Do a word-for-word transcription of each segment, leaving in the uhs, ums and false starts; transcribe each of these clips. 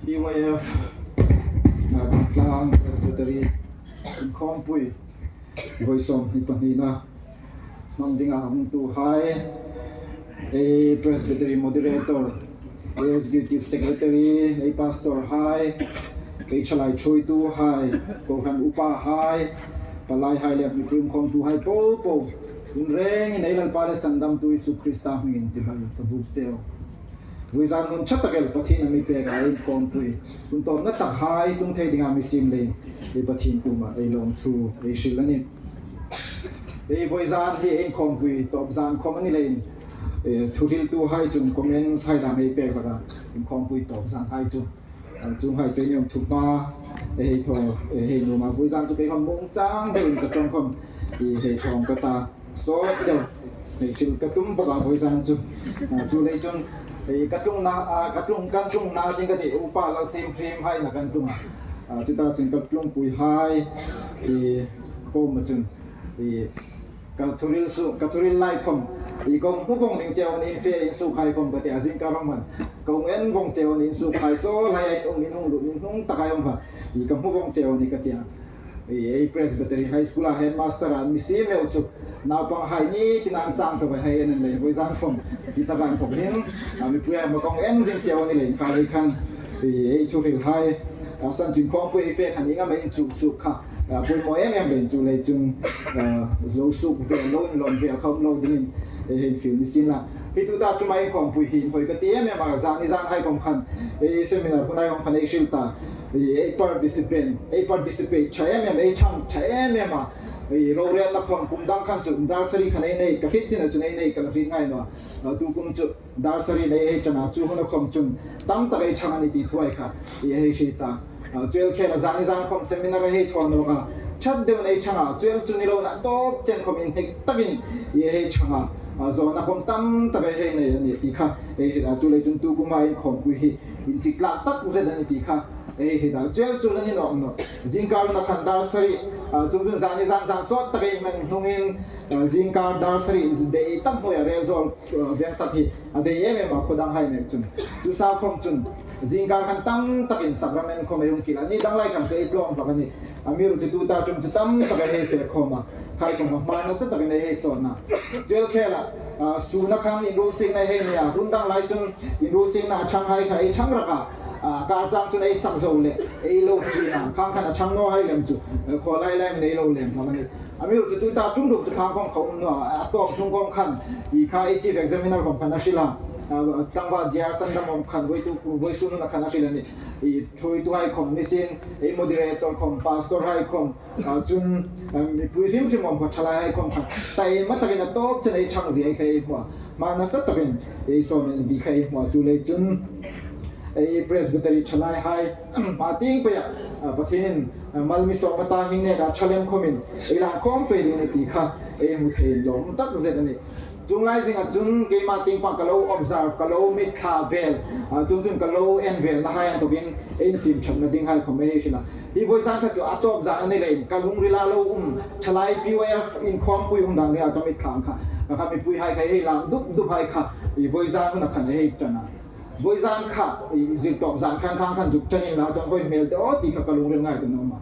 P Y F Ngaiban Tlang Presbytery inkhawmpui voi sawmhni pahnina hmang dinga hungtuhai, ei Presbytery Moderator, ei Executive Secretary, ei Pastor hai, ei thalai ṭhuoituhai, kohran upahai, palaihai le mipui inkhawmtuhai popo, in rengin ei Lalpa le Sandamtu Isu Krista hmingin chibai ka buk cheu. Voizan hun ṭha tak el Pathienin a mi pek a, ei inkhawmpui hun tawpna takhai tlung thei dinga mi siem leiin ei Pathien kuoma ei lawmthu ei hril a nih. Ei voizan hi ei inkhawmpui tawp zan khawm a ni leiin, eh, thuhriltuhai chun comments hai dam ei pek hlak a, inkhawmpui tawp zanhai chu. Ah, chuonghai chu ei nuom thup a, ei hei thaw, ei hei nuom a, voizan chu kei khawm muong chang deuin ka ṭawng khawm, ei hei thaw ka ta. Sawt deu, hei hril ka tum bawk a voizan chu. Ah, chuleiin chun, ei ka tlungna, ah, ka tlung, kan tlungna ding ka ti, upa Lalsimhriemhain a kan tlung a. Ah, chuta chun ka tlungpuihai, ei kuoma chun, ei ka thuhril su, ka thuhril lai khawm, ei ka hmu vong ding cheu a ni, in fe insukhai khawm ka ti a, zingkar khawm khan ka hung en vong cheu a ni, insukhai saw lai a in um, in hung lut, in hung takhai khawm kha, ei ka hmu vong cheu a ni ka ti a. Ei, ei Presbytery High School-a headmaster-a mi siem meu chu naupanghai ni tina an chang chauhai an en leiin voizan khawm hi taka inthawk hin, a, mipuihai ma ka hung en zing cheu a ni leiin kha lei khan, ei, ei thuhrilhai, a, san chun inkhawmpui ei fe khan ieng am ei inchuk suk kha, a, poimaw em em leiin chuleiin chun, a, zo suk vel lo, inlawm vel kha um lo dingin ei hei fiel ni sien la. Hi tuta ṭuma inkhawmpui hi inhawi ka ti em em a, zani zanhai khawm khan, ei seminar hunhai khawm khan ei hril ta, ei, ei participant, ei participate ṭha em em, ei ṭhang ṭha em em a, ei rorelna khawm kum dang khan chu dar sari khan ei nei, ka hriet china chun ei nei ka la hriet ngai naw a. A, tu kum chu dar sari nei ei ṭan a, chu huna khawm chun tam tak ei ṭhang a ni ti thuhai kha ei hei hriet ta. A, chuong khela zani zan khawm seminar ei hei thaw nawk a, ṭhat deuin ei ṭhang a, chuong chu ni loin a tawp chen khawm inhnik takin ei hei ṭhang a, a, zawna khawm tam tak ei hei nei a ni ti kha ei hriet a, chuleiin chun tu kuma inkhawmpui hi inchik tlak tak zet a ni ti kha ei hriet a, chuong chu la ni nawk nawh. Zingkar huna khan dar sari, a, chuong chun zani zan zan sawt tak ei hmang hnungin, a, zingkar dar sari dei tak hnuoia rel zawl, a, veng sak hi a dei em em a, khaw danghai nek chun. Chu sa khawm chun zingkar khan tam takin sacrament khawm ei hung kil a, ni dang lai khan chu ei tlawm hlak a nih. Amiruokchu tuta ṭum chu tam tak ei hei fe khawm a, khai khawm a hma nasa takin ei hei sawn a. Chuong khela, a, sûna khan inruolsikna ei hei nei a, hun dang lai chun inruolsikna a ṭhanghai kha ei ṭhang rak a, a, kar chang chun ei sak zo leh ei lo ṭin a, khang khan a ṭhang nawhai lem chu, a, khaw lai lai min ei lo lem hlak a nih. Amiruokchu tuta ṭum ruok chu khang khawm kha um naw a, a tawp hnung khawm khan, ei kha ei chief examiner khawm khan a hril a, a, tlangval J R Sandam khawm khan voituk, voisun huna khan a hril a nih. Ei ṭhuoituhai khawm ni sien, ei moderator khawm, pastorhai khawm, a, chun, a, mipui hrim hrim khawm kha, thalaihai khawm kha, taima takin a tawp chen ei ṭhang zie ei kha ei hmu a, hma nasa takin ei sawn a ni ti kha ei hmu a, chuleiin chun ei Presbytery thalaihai, hma tieng peia, a, Pathienin, a, mal mi sawm a ta, hieng neka ṭha lem khawmin ei lâk khawm pei ding a ni ti kha ei hmu thei lawm tak zet a nih. Chuong lai zinga chun keima tieng pang ka lo observe, ka lo mitthla vel, a, chuong chun ka lo en velnahai inthawkin ei insiem ṭhatna dinghai khawm ei hriet a. Hi voizan kha chu a tawp zan a ni leiin ka lungrila lo um, thalai P Y F inkhawmpui um dan dinga ka mitthla ang kha, ka kha mipuihai kha ei lâk dup duphai kha, ei voizan huna khan ei hei ṭan a. Voizan kha, ei zirtawp zan khan khang khan zuk ṭan inla chuong voi hmel de aw ti kha ka lungril ngaituo a um a.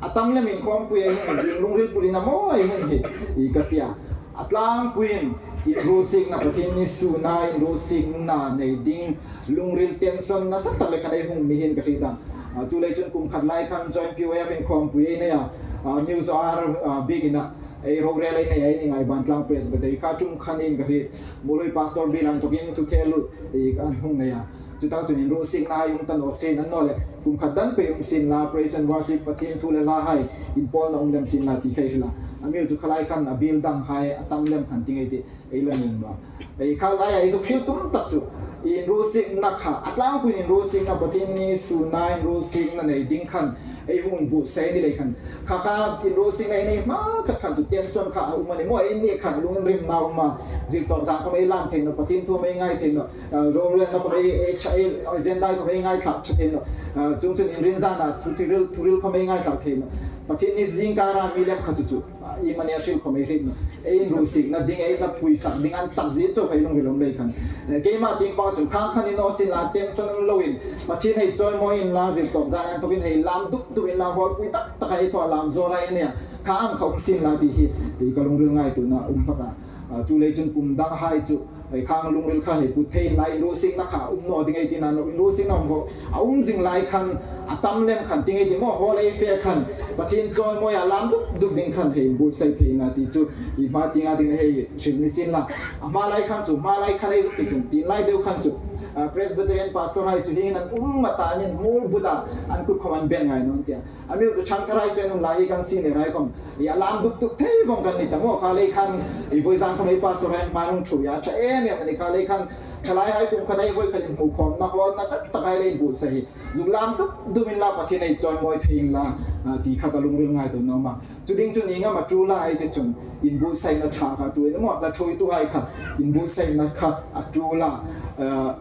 A tam lem inkhawmpui ei hung ding, lungril purina maw ei hung hi, ei ka ti a. A tlangpuiin inruolsikna, Pathienni sûna inruolsikna nei ding lungril tension nasa tak le khan ei hung ni hin ka hriet a. A, chuleiin chun kum khat lai khan Joint P Y F inkhawmpui ei nei a, a, New Zoar, a, biekina ei rorel ei nei a, ei Ngaiban Tlang Presbytery kha ṭum khan in ka hriet. Muolhoi Pastor Bial inthawkin thu thel lut ei an hung nei a. Chutaka chun inruolsiknahai um ta naw sien, annawleh kum khat dan pei um sienla, praise and worship, Pathien thu le hlahai inpawlna um lem sienla ti kha ei hril a. Amiruokchu kha lai khan a biel danghai a tam lem khan ti ngei ei tih, ei la nuom naw a. Ei kha laia ei zuk hril tum tak chu, inruolsikna kha, a tlangpuiin inruolsikna, Pathienni sûna inruolsikna nei ding khan ei hung buotsai a ni lei khan, kha kha inruolsikna ei nei hma khat khan chu tension kha a um a ni maw, ei ni khan lunginrimna a um a, zirtawp zan khawm ei lân thei naw, Pathien thu khawm ei ngai thei naw, a, rorelna khawm ei, ei ṭha, ei agenda khawm ei ngaithlak ṭha thei naw, a, chuong chun inrinzana thu, thuhril, thuhril khawm ei ngaithlak thei naw. Pathienni zingkara mi lem kha chu chu, a, Ei mani a hril khawm ei hriet naw. Ei inruosikna ding, ei hlapui sak ding an tak zie chau kha ei lungril um lei khan. Eh, keima tieng pang chun khang khan ni naw sien la, tension loin, Pathien hei chawimawi inla, zirtawp zan anthokin hei lam dup dup inla, hall pui tak tak ei thaw lam zawl a ei nia. Khang kha um sien la ti hi, ei ka lungril ngaituona um hlak a. Ah, chuleiin chun kum dang hai chu, ei khang lungril kha hei put thei inla, inruosikna kha um naw ding ei ti naw, inruosikna um kha a um zing lai khan, a tam lem khan ti ngei ti maw, hall ei fe khan, Pathien chawimawi a lam dup dup ding khan hei inbuotsai thei inla ti chu, ei hma tienga ding hei hril ni sien la. A hma lai khan chu, hma lai khan ei zuk ti chun, tienlai deu khan chu, ah, Presbyterian pastor hai chu hieng hin an um a ta, an inhmul but a, an kut khawm an beng ngai naw an ti a. Amiruokchu chhang tharai chu an um lai hi kan senior hai khawm, ei a lam dup dup thei vawng kan ni ta maw, kha lei khan, ei vawizan khawm ei pastor hai hma hung ṭhuoi a, ṭha em em a ni, kha lei khan, ṭhalai hai kum khat ei voi khan inhmu khawmna hall nasa tak hai lei inbuotsai hi. Zuk lam dup dup inla, Pathien hei chawimawi thei inla, ah, ti kha ka lungril ngaituona um a. Chu ding chun ieng am a ṭul a ei ti chun, inbuotsaina ṭha kha a ṭul a ni maw, hla ṭhuoitu hai kha, inbuotsaina kha a ṭul a, ah,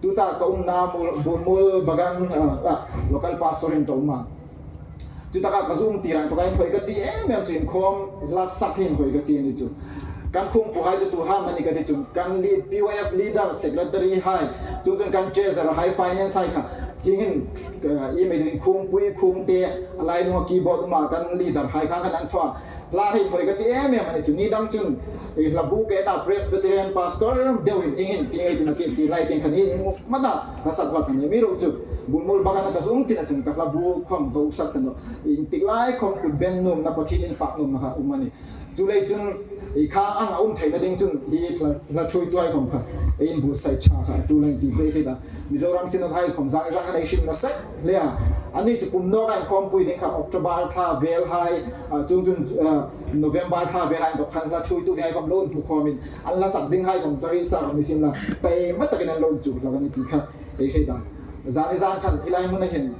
tuta ka umna Mul-, Bulmul Bagan, ah, ah, local pastor-in ka um a. Chu taka ka zum ti rang taka inhawi ka ti em em chu inkhawm hla sak hi inhawi ka ti a ni chu. Kan khungpu hai chu tu ham a ni ka ti chun, kan lead, P Y F leader, secretary hai, chu chun kan treasurer hai, finance hai kha, hieng hin, ah, ei mei ding khungpui, khungte, a lailunga keyboard-a um a kan leader hai kha kan an thaw a. Hla hi inhawi ka ti em em a ni chu, ni dang chun, ei hla bu ke ta Presbyterian pastor deuin ieng hin ti ngei ti na ki ti lai tieng khan hi inhmu hman a, hla sak vat a ni. Amiruokchu, Bulmul Bagan-a ka zum tina chun ka hla bu khawm ka uksak ta nawh. Intik lai khawm kut beng nuomna, Pathien inpak nuomna kha um a ni. Chuleiin chun, ei khang ang a um theina ding chun, hi hla, hla ṭhuoitu hai khawm kha, ei inbuotsai ṭha kha a ṭul a ni ti chu ei hriet a. Mizoram Synod hai khawm zang zang an ei hrilna sek hle a. Anni chu kum nawka inkhawmpui ding kha October thla vel hai, ah, chuong chun, ah, November thla vel hai dawk khan hla ṭhuoitu hai khawm lo inhmu khawmin, an hla sak ding hai khawm ka ri sa khawm ni sien la, taima takin an lo inchuk hlak a ni ti kha ei hriet a. Zani zan khan hi lai hmuna hin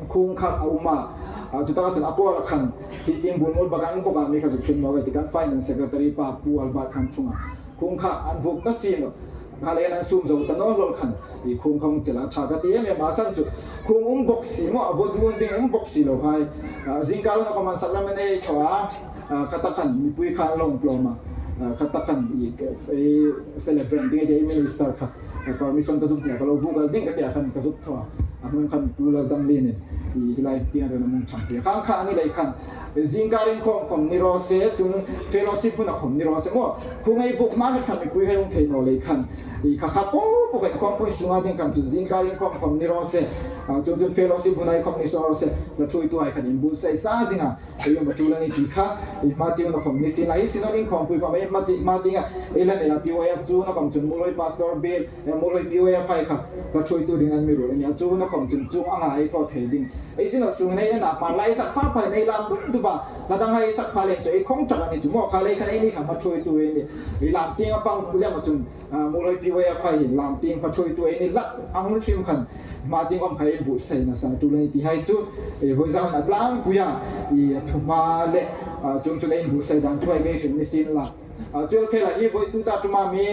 khung kha a um a, ah, chutaka chun a kuoma khan hi tieng Bulmul Bagan bawka mi kha zuk hlim nawk ei ti kan finance secretary pa Pu Albert khan ṭhung a. Khung kha an vuok ta si nawh. Kha lei an sum zo ta naw hlak khan, ei khung kha hung chel a ṭha ka ti em em a, a san chu khung um bawk si maw, a vaw duon ding um bawk si lo hai. Ah, zingkar hun a khawm an sak lam an ei thaw a, ah, kha tak khan mipui khan an lo tlawm a, ah, kha tak khan ei, ei celebrant ding ei ti ei minister kha, ah, permission ka zuk nia ka lo vuok el ding ka ti a khan ka zuk thaw a. A hnung khan Pu Laldanglien-in, ei hi lai tieng a dona mung chang pui. Khang kha a ni lei khan, zingkar inkhawm khawm ni raw se, chuong fellowship huna khawm ni raw se maw. Khung ei vuok hma khan mipui hai hung thei naw lei khan, ei kha kha po po kha inkhawmpui sunga ding khan chun zingkar inkhawm khawm ni raw se, ah, chuong chun fellowship huna inkhawm ni raw se, hla ṭhuoitu hai khan inbuotsai sa zing a. Ei um a ṭul a ni ti kha, ei hma tieng huna khawm ni sien la, ei Synod inkhawmpui khawm ei hma ti-, hma tienga, ei la nei a P Y F chu huna khawm chun Muolhoi Pastor Biel, eh, Muolhoi P Y F hai kha, hla ṭhuoitu ding an mi ruol a ni a, chu huna khawm chun chuong anga ei thaw thei ding. Ei Synod sung nei en a, hma lai sak pha pha nei lam dup dup a, hla dang hai sak pha lei chu ei khawng ṭak a ni chu maw, kha lei khan eini kha hma ṭhuoitu ei ni. Ei lam tienga pang lem a chun, ah, Muolhoi P Y F hai hin lam tieng hma ṭhuoitu ei ni hlak ang hrim khan, hma tieng khawm kha ei buotsaina sa ṭul a ni ti hai chu, ei vawizan a tlangpui a, ei a thuhma le, ah, chuong chun ei buotsai dan thu hai ei hril ni sien la. Ah, chu el khela hi voi tuta ṭuma mi,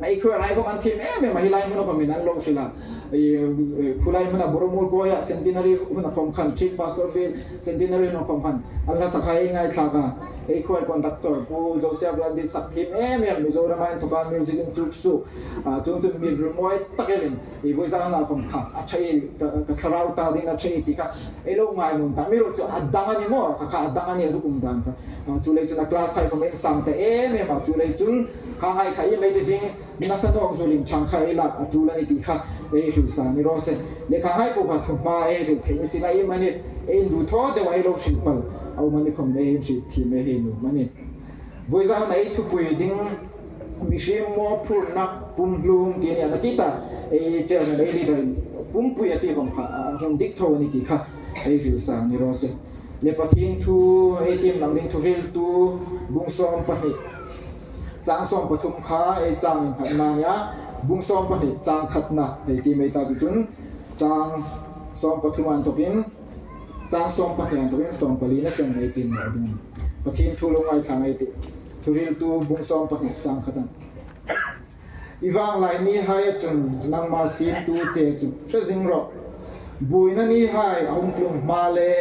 ei khawrai khawm an thiem em em a, hi lai hmuna khawmin an lo hril a. Ei, eh, khu lai hmuna Boromul Kuoia Centenary huna khawm khan, Chief Pastor Biel Centenary huna khawm khan, an hla sak hai ei ngaithlak a. Ei khawrai conductor Pu Joseph Laldisak thiem em em, Mizorama inthoka music inchuk suok. Ah, chuong chun mi ruol mawi tak elin, ei vawizana khawm kha, a ṭha ei, ka, ka thlarau ta dingin a ṭha ei ti kha, ei lo ngai nuom ta, amiruokchu a dang a ni maw, kha kha a dang a ni a zuk um dan kha. Ah, chuleiin chun a class hai khawm insang ta em em a, chuleiin chun kha hai kha ei mei ti ding, nasa nawk zuolin chang kha ei la, a ṭul a ni ti kha, ei hril sa ni raw se. Le kha hai po kha thuhma ei hril thei ni sien la, ei mani, ei indu thaw deu ei lo hril pal, a um a ni khawmin ei inhriet thiem ei hei nuom a nih. Vawizana ei thupui ding, mihriem mawphurna pumhlum ti a ni a, nakie ta, ei chairman, ei leader-in pumpui a ti khawm kha, a hung dik tho a ni ti kha, ei hril sa ni raw se. Le Pathien thu, ei tiem lang ding Thuhriltu, bung sawm pahni, chang sawm pathum kha, ei chang inkhatna a nia, bung sawm pahni, chang khatna, ei tiem ei ta chu chun, chang sawm pathum anthokin, chang sawm pahni anthokin sawm palina chen ei tiem naw ding. Pathien thu lo ngaithla ei tih. Thuhriltu bung sawm pahni chang khatna. I vanglai ni haia chun nangma siemtu che chu hre zing rawh. Buoina ni hai a hung tlung hma le,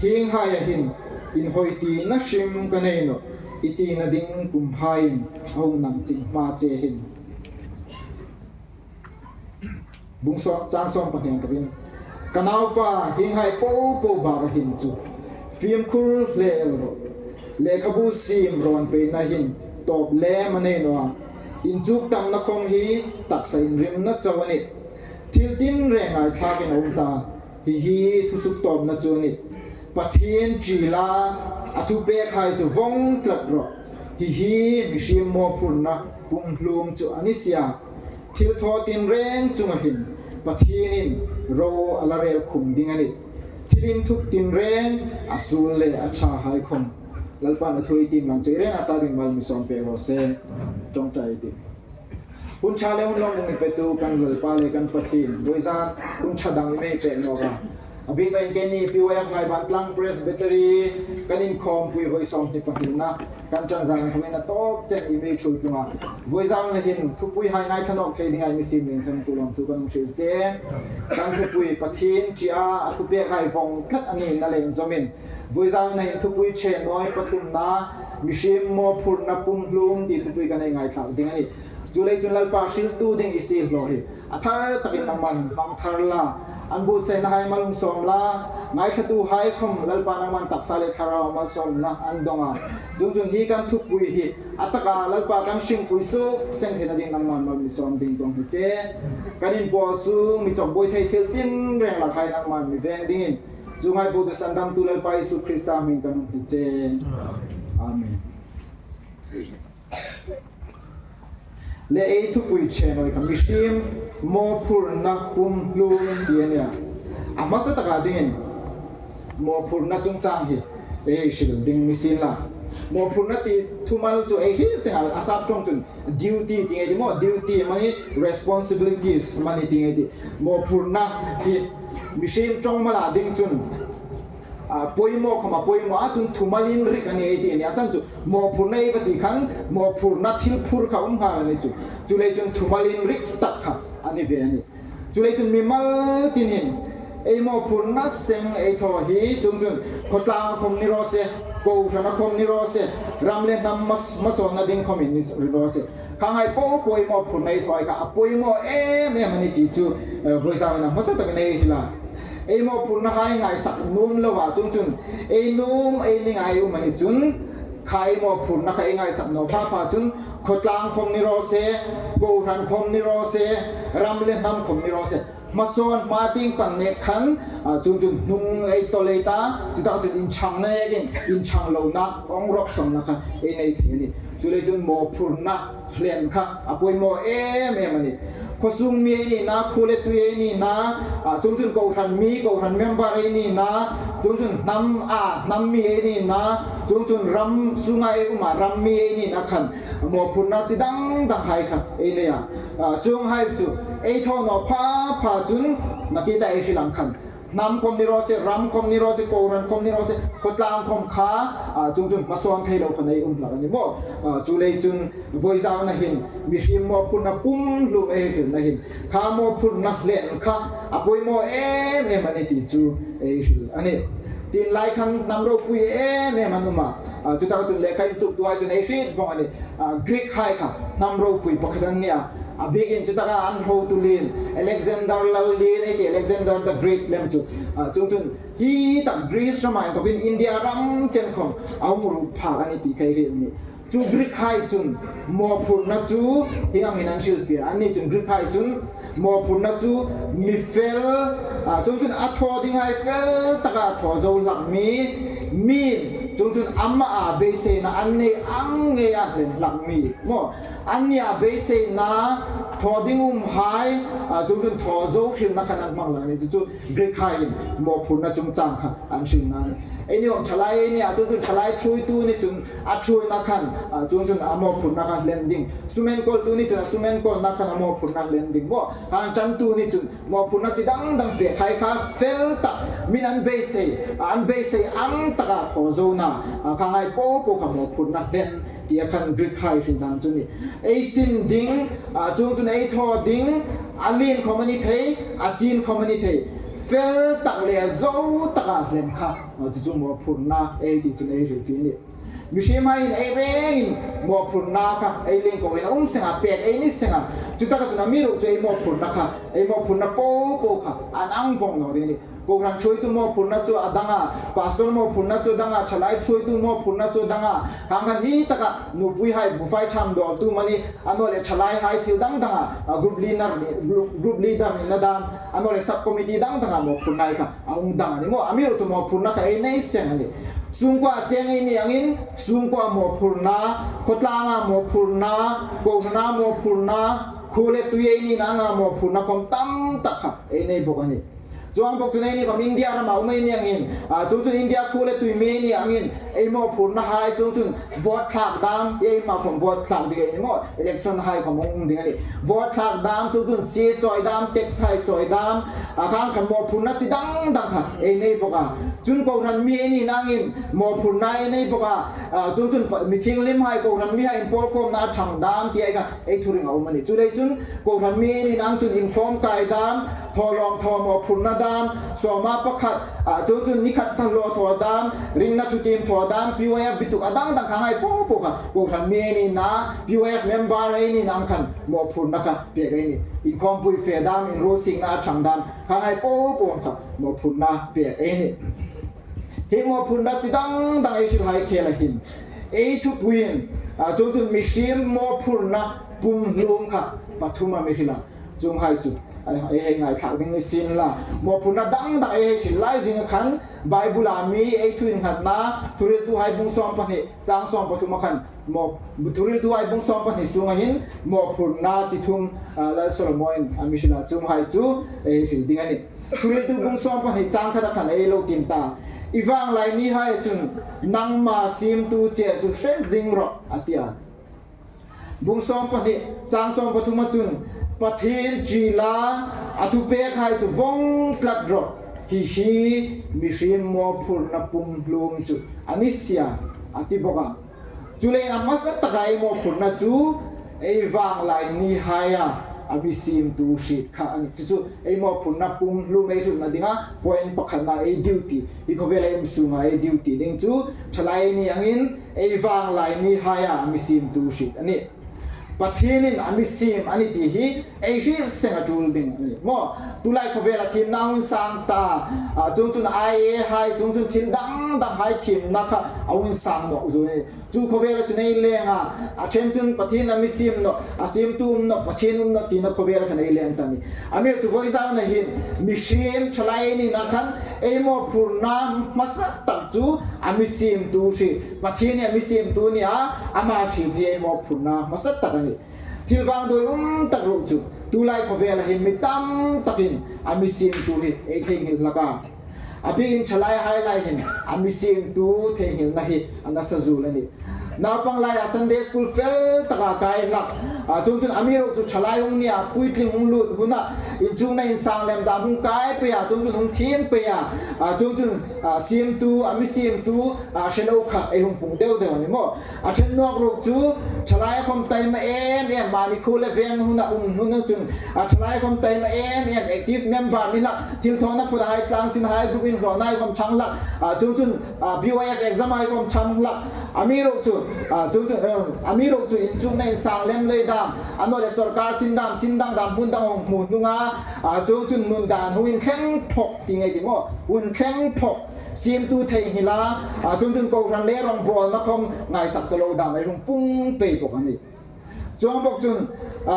hieng haia hin Inhawi tina hrim ka nei nawh, i tina ding kumhaiin a hung nang ching hma che hin. Bung sawm, chang sawm pahni takin, ka naupa, hienghai popo bak a hin chu fimkhur hle el rawh. Lekhabu siem rawn peina hin tawp lem a nei naw a. Inchuk tamna khawm hi taksa inrimna chau a nih. Thil tinreng ngaithlakin a um ta. Hi hi thusuk tawpna chu a nih. Pathien ṭi la, a thupekhai chu vawng tlat rawh. Hi hi mihriem mawphurna pumhlum chu a ni si a. Thil thaw tinreng chunga hin Pathienin ro a la rel khum ding a nih. Thil inthuk tinreng, a suol le a ṭhahai khawm. Lalpan a thu ei tiem lang chu ei rengin a ta ding mal mi sawm pek raw se. Ṭawngṭai ei tiem. Hun ṭha le hun lawmum mi petu kan Lalpa le kan Pathien, vawizan hun ṭha dang i mi pek nawk a. A bik tain keini P Y F Ngaiban Tlang Presbytery kan inkhawmpui vawi sawmhni pahnina kan ṭan zan an thungin a tawp chen i mi ṭhuoi tlung a. Vawizan le hin thupuihai ngaithla nawk thei dinga i mi siem lien thawmhnaw thu kan hung hril che. Kan thupui Pathien ṭi a, a thupekhai vawng tlat a nina le inzawmin, vawizan hin thupui ṭhe nawi pathumna, mihriem mawphurna pumhlum ti thupui kan hei ngaithlak ding a nih. Chuleiin chun Lalpa, hriltu ding i siehlaw hi a thar takin nangman hmang thar la, an buotsainahai mal hung sawm la, ngaithlatuhai khawm Lalpa nangman taksa le thlarau malsawmna an dong a. Chuongchun hi kan thupui hi a taka Lalpa kan hringpui sukseng theina ding nangman mal mi sawm ding kan hni che. Kan inpawl sung mi chawkbuoi thei thil tinreng lakhai nangman mi veng dingin, chuonghai po chu sandamtu Lalpa Isu Krista hmingin kan hni che. Amen. Le ei thupui ṭhe nawi kha mihriem mawphurna pumhlum ti a nih a. A hmasa taka dingin mawphurna chungchang hi ei hril ding ni sien la. Mawphurna ti thumal chu ei hril seng a, a sap ṭawng chun duty ti ngei ti maw, duty amanih responsibilities amanih ti ngei ti. Mawphurna hi mihriem ṭawng mala ding chun, a, poimaw khawm a poimaw a, chun thumal inrik a nih ei ti a nih. A san chu mawphurna ei va ti khan mawphurna thil phur kha um nghal a ni chu. Chuleiin chun thumal inrik tak kha a ni ve a nih. Chuleiin chun mimal tinin ei mawphurna seng ei thaw hi, chuongchun khawtlang khawm ni raw se, kohrana khawm ni raw se, ram le hnam mas-, hmasawnna ding khawmin ni raw se, khanghai popo ei mawphurna ei thaw kha a poimaw em em a nih ti chu, eh, vawizan a hmasa takin ei hril a. Ei mawphurnahai ngaisak nuom loa, chuongchun ei nuom ei ni ngai um a ni chun, kha ei mawphurna kha ei ngaisak naw pha pha chun, khawtlang khawm ni raw se, kohran khawm ni raw se, ram le hnam khawm ni raw se, hmasawn hma tieng pan nek khan, a, chuongchun hnung ei tawl ei ta, chutaka chun inchang nekin, inchang lona, awng rawk sawmna kha ei nei thei a nih. Chuleiin chun mawphurna hlen kha a poimaw em em a nih. Khawsung mi ei nina, khuo le tui ei nina, a, chuongchun kohran mi, kohran member ei nina, chuongchun hnam, a, hnam mi ei nina, chuongchun ram sunga ei um a, ram mi ei nina khan mawphurna chi dang danghai kha ei nei a. A, chuonghai chu ei thaw naw pha pha chun, nakie ta ei hril ang khan, hnam khawm ni raw se, ram khawm ni raw se, kohran khawm ni raw se, khawtlang khawm kha, a, chuongchun hmasawn thei lo kha ei um hlak a ni maw. A, chuleiin chun vawizan a hin mihriem mawphurna pumhlum ei hrilna hin, kha mawphurna hlen kha a poimaw em em a nih ti chu ei hril a nih. Tienlai khan hnam ropui em em an um a. A, chutaka chun lekha inchuktuhai chun ei hriet vawng a nih. A, Greek hai kha hnam ropui pakhat an nih a. A bikin chutaka an hotu lien, Alexander lal lien ei ti, Alexander the Great lem chu. A, chuongchun hi tak Greece rama inthokin India ram chen khawm a hung ruot phak a nih ti kha ei hriet a nih. Chu Greek hai chun mawphurna chu hieng ang hin an hrilfie a. Anni chun Greek hai chun mawphurna chu mi fel, a, chuongchun a thaw dinghai fel taka thaw zo hlak mi, mi, chuongchun ama a beiseina an nei ang ngeia hlen hlak mi maw. Anni a beiseina thaw ding umhai, a, chuongchun thaw zo hrilna khan an hmang hlak a nih. Chu chu Greek hai in mawphurna chungchang kha an hrilna a nih. Eini khawm ṭhalai ei ni a, chuongchun ṭhalai ṭhuoitu ni chun a ṭhuoina khan, a, chuongchun a mawphurna kha hlen ding. Sum enkawltu ni chun a sum enkawlna khan a mawphurna hlen ding maw. Khan ṭantu ni chun mawphurna chi dang dang pekhai kha fel tak, min an beisei, a, an beisei ang taka thaw zona, a, khanghai popo kha mawphurna hlen tia khan Greek hai hril dan chu a nih. Ei sin ding, a, chuongchun ei thaw ding, a lien khawm a ni thei, a chin khawm a ni thei. fel tak le zo taka hlem kha, chu chu mawphurna ei ti chun ei hril fie a nih. Mihriemhaiin ei rengin mawphurna kha ei leng ko in a um seng a, pek ei ni seng a. Chutaka chun amiruokchu ei mawphurna kha, ei mawphurna popo kha an ang vawng naw ding a nih. Kohran ṭhuoitu mawphurna chu a dang a, pastor mawphurna chu a dang a, ṭhalai ṭhuoitu mawphurna chu a dang a. Khang khan hi taka nupuihai bufai ṭham dawltu mani, a naw leh ṭhalaihai thil dang danga, a, group leader ni, group, group leader nina dam, a naw leh sub committee dang danga mawphurna ei kha a hung dang a nih maw. Amiruokchu mawphurna kha ei nei seng a nih. Sungkuo a cheng ei ni angin, sungkuo a mawphurna, khawtlanga mawphurna, kohrana mawphurna, khuo le tui ei nina anga mawphurna khawm tam tak kha ei nei bawk a nih. Chuong bawk chun eini khawm India rama um ei ni angin, a, chuongchun India khuo le tui mi ei ni angin, ei mawphurnahai chuongchun vote thlak dam, ei ma khawm vote thlak ding ei ni maw, election hai khawm hung ding a nih. Vote thlak dam, chuongchun sie chawi dam, tax hai chawi dam, a, khang khan mawphurna chi dang dang kha ei nei bawk a. Chun kohran mi ei ni angin mawphurna ei nei bawk a, a, chuongchun pa-, mi thienghlimhai kohran mihai inpawlkhawmna a ṭhang dam ti ei kha ei thuring a um a nih. Chuleiin chun kohran mi ei ni ang chun inkhawm kai dam, thawlawm thaw mawphurna dam, sawma pakhat, a, chuongchun ni khat thaw thaw dam, ringna thutiem thaw dam, P Y F bituk a dang dang khanghai popo kha kohran mi ei ni a, P Y F member ei ni ang khan mawphurna kha pek ei nih. Inkhawmpui fe dam, inruolsikna a ṭhang dam, khanghai popo kha mawphurna pek ei nih. Hi mawphurna chi dang dang ei hrilhai khela hin ei thupuiin, a, chuongchun mihriem mawphurna pumhlum kha pathum a mi hril a. Chuonghai chu, a, ei hei ngaithlak ding ni sien la. Mawphurna dang dang ei hei hril lai zing khan Bible-a mi ei thuinnghatna Thuhriltuhai bung sawm pahni chang sawm pathum a khan maw, Thuhriltuhai bung sawm pahni sunga hin mawphurna chi thum, a, Lal Solomon-in a mi hril a, chuonghai chu ei hril ding a nih. Thuhriltu bung sawm pahni chang khat a khan ei lo tiem ta. I vanglai nihai chun nangma siemtu che chu hre zing rawh, a ti a. Bung sawm pahni, chang sawm pathum a chun, Pathien ṭi la, a thupekhai chu vawng tlat rawh, hi hi mihriem mawphurna pumhlum chu a ni si a, a ti bawk a. Chuleiin a hmasa taka ei mawphurna chu ei vanglai nihaia a mi siemtu hriet kha a nih. Chu chu ei mawphurna pumhlum ei hrilna dinga point pakhatna ei duty, hi khawvela ei um sunga ei duty ding chu ṭhalai ei ni angin ei vanglai nihaia a mi siemtu hriet a nih. Pathienin a mi siem a nih ti hi ei hriet seng a ṭul ding a nih maw. Tulai khawvela thiemna a hung sang ta, a, chuongchun I A hai, chuongchun thil dang danghai thiemna kha a hung sang nawk zuol a nih. Chu khawvela chun ei leng a, a ṭhen chun Pathien a mi siem nawh, a siemtu um nawh, Pathien um nawh tina khawvela khan ei leng ta a nih. Amiruokchu vawizauna hin mihriem ṭhalai ei ni ang khan ei mawphurna hmasa tak chu a mi siemtu hriet, Pathien a mi siemtu a nih a, ama hriet hi ei mawphurna hmasa tak a nih. Thil vangduoi um tak ruok chu tulai khawvela hin mi tam takin a mi siemtu hi ei theinghil hlak a. A biekin ṭhalaihai lai hin a mi siemtu theinghilna hi a nasa zuol a nih. Naupang laia Sunday school fel taka kai hlak, a, chuongchun amiruokchu ṭhalai hung nia puitling hung lut huna inchukna insang lem dam hung kai pei a, chuongchun hung thiem pei a, a, chuongchun, a, siemtu, a mi siemtu, a, hre lo kha ei hung pung deu deu a nih maw. A ṭhen nawk ruok chu ṭhalaia khawm taima em em, mani khuo le veng huna um huna chun, a ṭhalaia khawm taima em em, active member ni hlak, thilthawna phuta hai, tlangsinhai, group inhlawna hai khawm ṭhang hlak, a, chuongchun, a, B Y F exam hai khawm ṭhang hlak. Amiruokchu, a, chuongchun, a, amiruokchu inchukna insang lem lei dam, a naw leh sawrkar sin dam, sin dang dam, hmun dang hung hmu hnunga, a, chuongchun nun dan hung inthleng phawk ti ngei ti maw, hung inthleng phawk. Siemtu theinghil a, a, chuongchun kohran le rawngbawlna khawm ngaisak ta lo dam ei hung pung pei bawk a nih. Chuong bawk chun, a,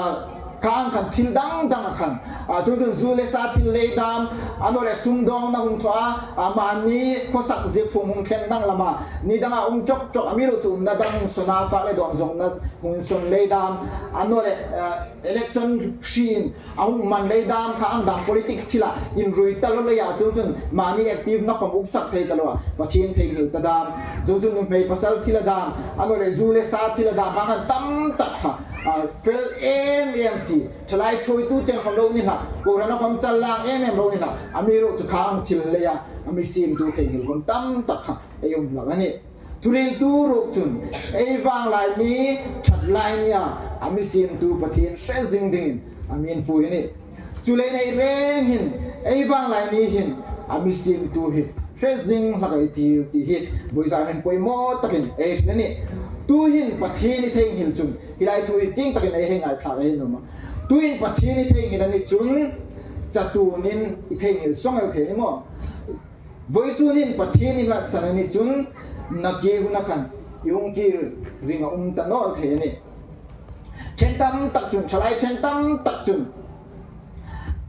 khang khan thil dang dang a khan, a, chuongchun zu le sa thil lei dam, a naw leh sumdawngna hung thaw a, a, mani khawsak ziek phum hung thleng danglam a, ni danga um chawk chawk, amiruokchu umna dang insawna fak le dawn zawngna hung insawn lei dam, a naw leh, a, election hriin a hung man lei dam kha ang dam politics thila inrui ta lo leia chuongchun mani active na khawm uksak thei ta lo a, Pathien theinghil ta dam, chuongchun nuhmei pasal thila dam, a naw leh zu le sa thila dam, ang an tam tak kha, a, fel em em si, ṭhalai ṭhuoitu chen khawm lo ni hlak, kohrana khawm chal lang em em lo ni hlak, amiruokchu kha ang thil leia a mi siemtu theinghil khawm tam tak kha ei um hlak a nih. Thuhriltu ruok chun ei vanglai ni, ṭhalai nia a mi siemtu Pathien hre zing dingin a mi invui a nih. Chuleiin ei reng hin Ei vanglai ni hin a mi siemtu hi hre zing hlak ei tiu ti hi vawizan hin poimaw takin ei hril a nih. Tuhin Pathien i theinghil chun hi lai thu hi chieng takin ei hei ngaithlak ei nuom a. Tuhin Pathien i theinghil a ni chun chatuonin i theinghil sawng el thei ni maw? Vawisunin Pathien i hlatsan a ni chun nakie huna khan i hung kir ring a um ta naw thei a nih. Ṭhen tam tak chun, ṭhalai ṭhen tam tak chun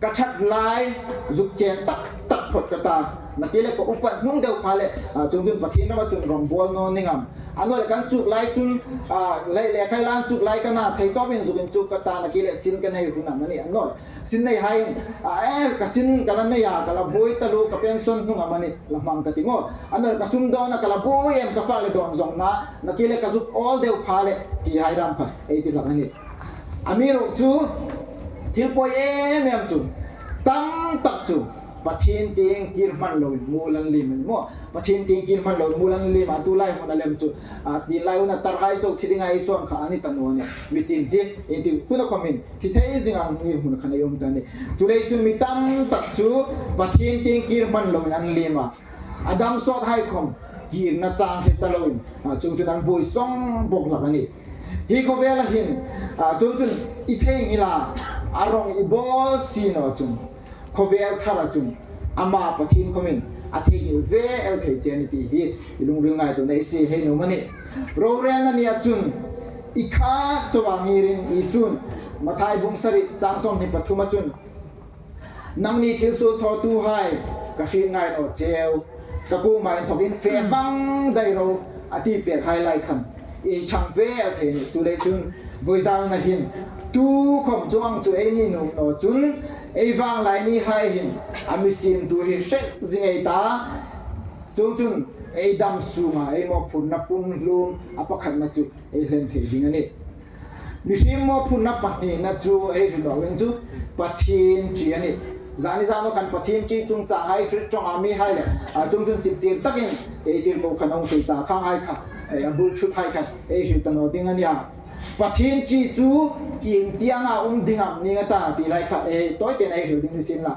ka ṭhat lai zuk chen tak tak phawt ka ta, nakie le ka upa hnung deu pha le, a, chuongchun Pathien rama chun rawngbawl naw ni ngam. A naw le kan chuk lai chun, a, le, le khai lan chuk lai ka na, thei tawpin zuk inchuk ka ta, nakie le sin ka nei hun amanih a naw le. Sin nei hai, a, e, ka sin ka la nei a, ka la buoi taluo, ka pension hnung amanih la hmang ka ti maw. A naw le ka sum dawn a ka la buoi em, ka fak le dawn zawng na, nakie le ka zuk awl deu pha le ti hai dam kha ei ti hlak a nih. Amiruokchu thil poi em em chu tam tak chu Pathien tieng kir hman loin muol an liem a ni maw. Pathien tieng kir hman loin muol an liem a, tu lai hmuna lem chu, a, tin lai huna tar hai chau thi dinga ei sawn kha a ni ta naw a nih. Mi tin hi, ei ti huna khawmin thi thei zinga ngir hmun khan ei um ta a nih. Chuleiin chun mi tam tak chu Pathien tieng kir hman loin an liem a. A dam sawt hai khawm kirna chang hre ta loin, a, chuongchun an buoi sawng bawk hlak a nih. Hi khawvela hin, a, chuongchun i theinghil a, a rawng i bawl si naw chun khawvel thara chun ama Pathien khawmin a theinghil ve el thei che a nih ti hi i lungril ngaituona ei sie hei nuom a nih. Rorelna nia chun i khat chauha ngirin Isun Mathai bung sari chang sawmhni pathuma chun, "Nangni thil suol thawtuhai, ka hriet ngai naw cheu, ka kuoma inthokin fe hmang dai ro," a ti pek hai lai khan ei chang ve el thei a nih. Chuleiin chun vawizana hin tu khawm chuong chu ei ni nuom naw chun ei vanglai ni hai hin a mi siemtu hi hre zing ei ta. Chuongchun ei dam sunga ei mawphurna pung hlum a pakhatna chu ei hlen thei ding a nih. Mihriem mawphurna pahnina chu ei hril dawk ding chu Pathien ṭi a nih. Zani zan khan Pathien ṭi chungchang hai hriet ṭawnga mi hai le, a, chuongchun chipchir takin ei tirko khan a hung hril ta khang hai kha, e, a bul ṭhut hai kha ei hril ta naw ding a nih a. Pathien ṭi chu ieng tienga um ding am ning a ta ti lai kha ei tawiten ei hril ding ni sien la.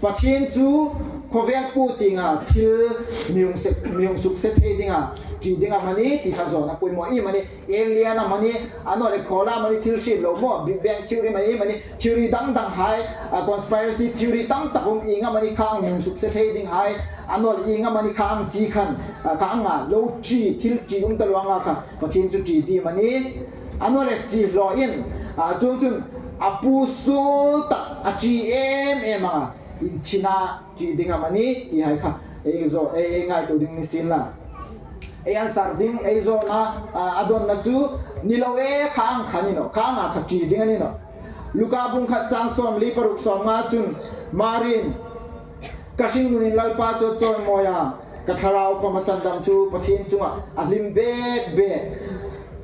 Pathien chu khawvel po tienga thil mi hung se, mi hung sukse thei dinga ṭi ding amanih ti kha zawna poimaw iem a nih. Alien amanih, a naw le khawla amanih, thil hriet lo maw, Big Bang Theory amanih, amanih, theory dang dang hai, a, conspiracy theory tam tak um ieng amanih kha mi hung sukse thei ding hai, a naw le ieng amanih kha chi khan, a, kha anga lo ṭi, thil ṭi um ta lo anga kha Pathien chu ṭi ding amanih. A naw le siehlaw in, a, chuongchun a pu suol tak a ṭi em em a, inthina ṭi ding amanih ti hai kha ei zo, ei, ei ngaituo ding ni sien la. Ei answer ding, ei zawna, a, a dawnna chu ni lo e, kha ang kha ni naw, kha anga kha ṭi ding a ni naw. Luka bung khat chang sawmli paruk sawmnga chun Mariin, "Ka hringnun Lalpa chu a chawimawi a, ka thlarau khawm a sandamtu Pathien chunga a hlim bek bek.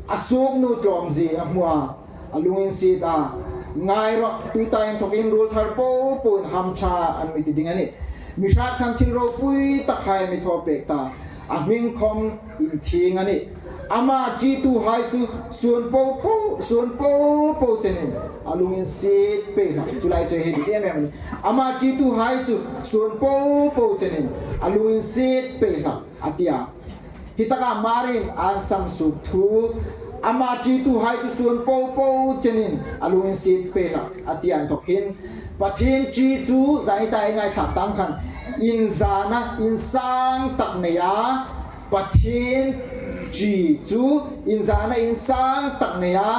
A suoknu tlawmzie a hmu a, a lunginsiet a. Ngai rawh, tuta inthokin ruol thar popo in a hamṭha a nih," a mi ti ding a nih. Mi hrat khan thil ropui tak hai a mi thaw pek ta. A hming khawm inthieng a nih. Ama ṭituhai chu suon popo, suon popo chenin a lunginsiet pei hlak. Chu lai chu hei ti em em a nih. Ama ṭituhai chu suon popo chenin a lunginsiet pei hlak a ti a. Hi taka Mariin a sam suok thu, ama ṭituhai chu suon popo chenin a lunginsiet pei hlak a ti a inthok hin, Pathien ṭi chu zani ta ei ngaithlak tang khan inzana insang tak nei a, Pathien ṭi chu inzana insang tak nei a,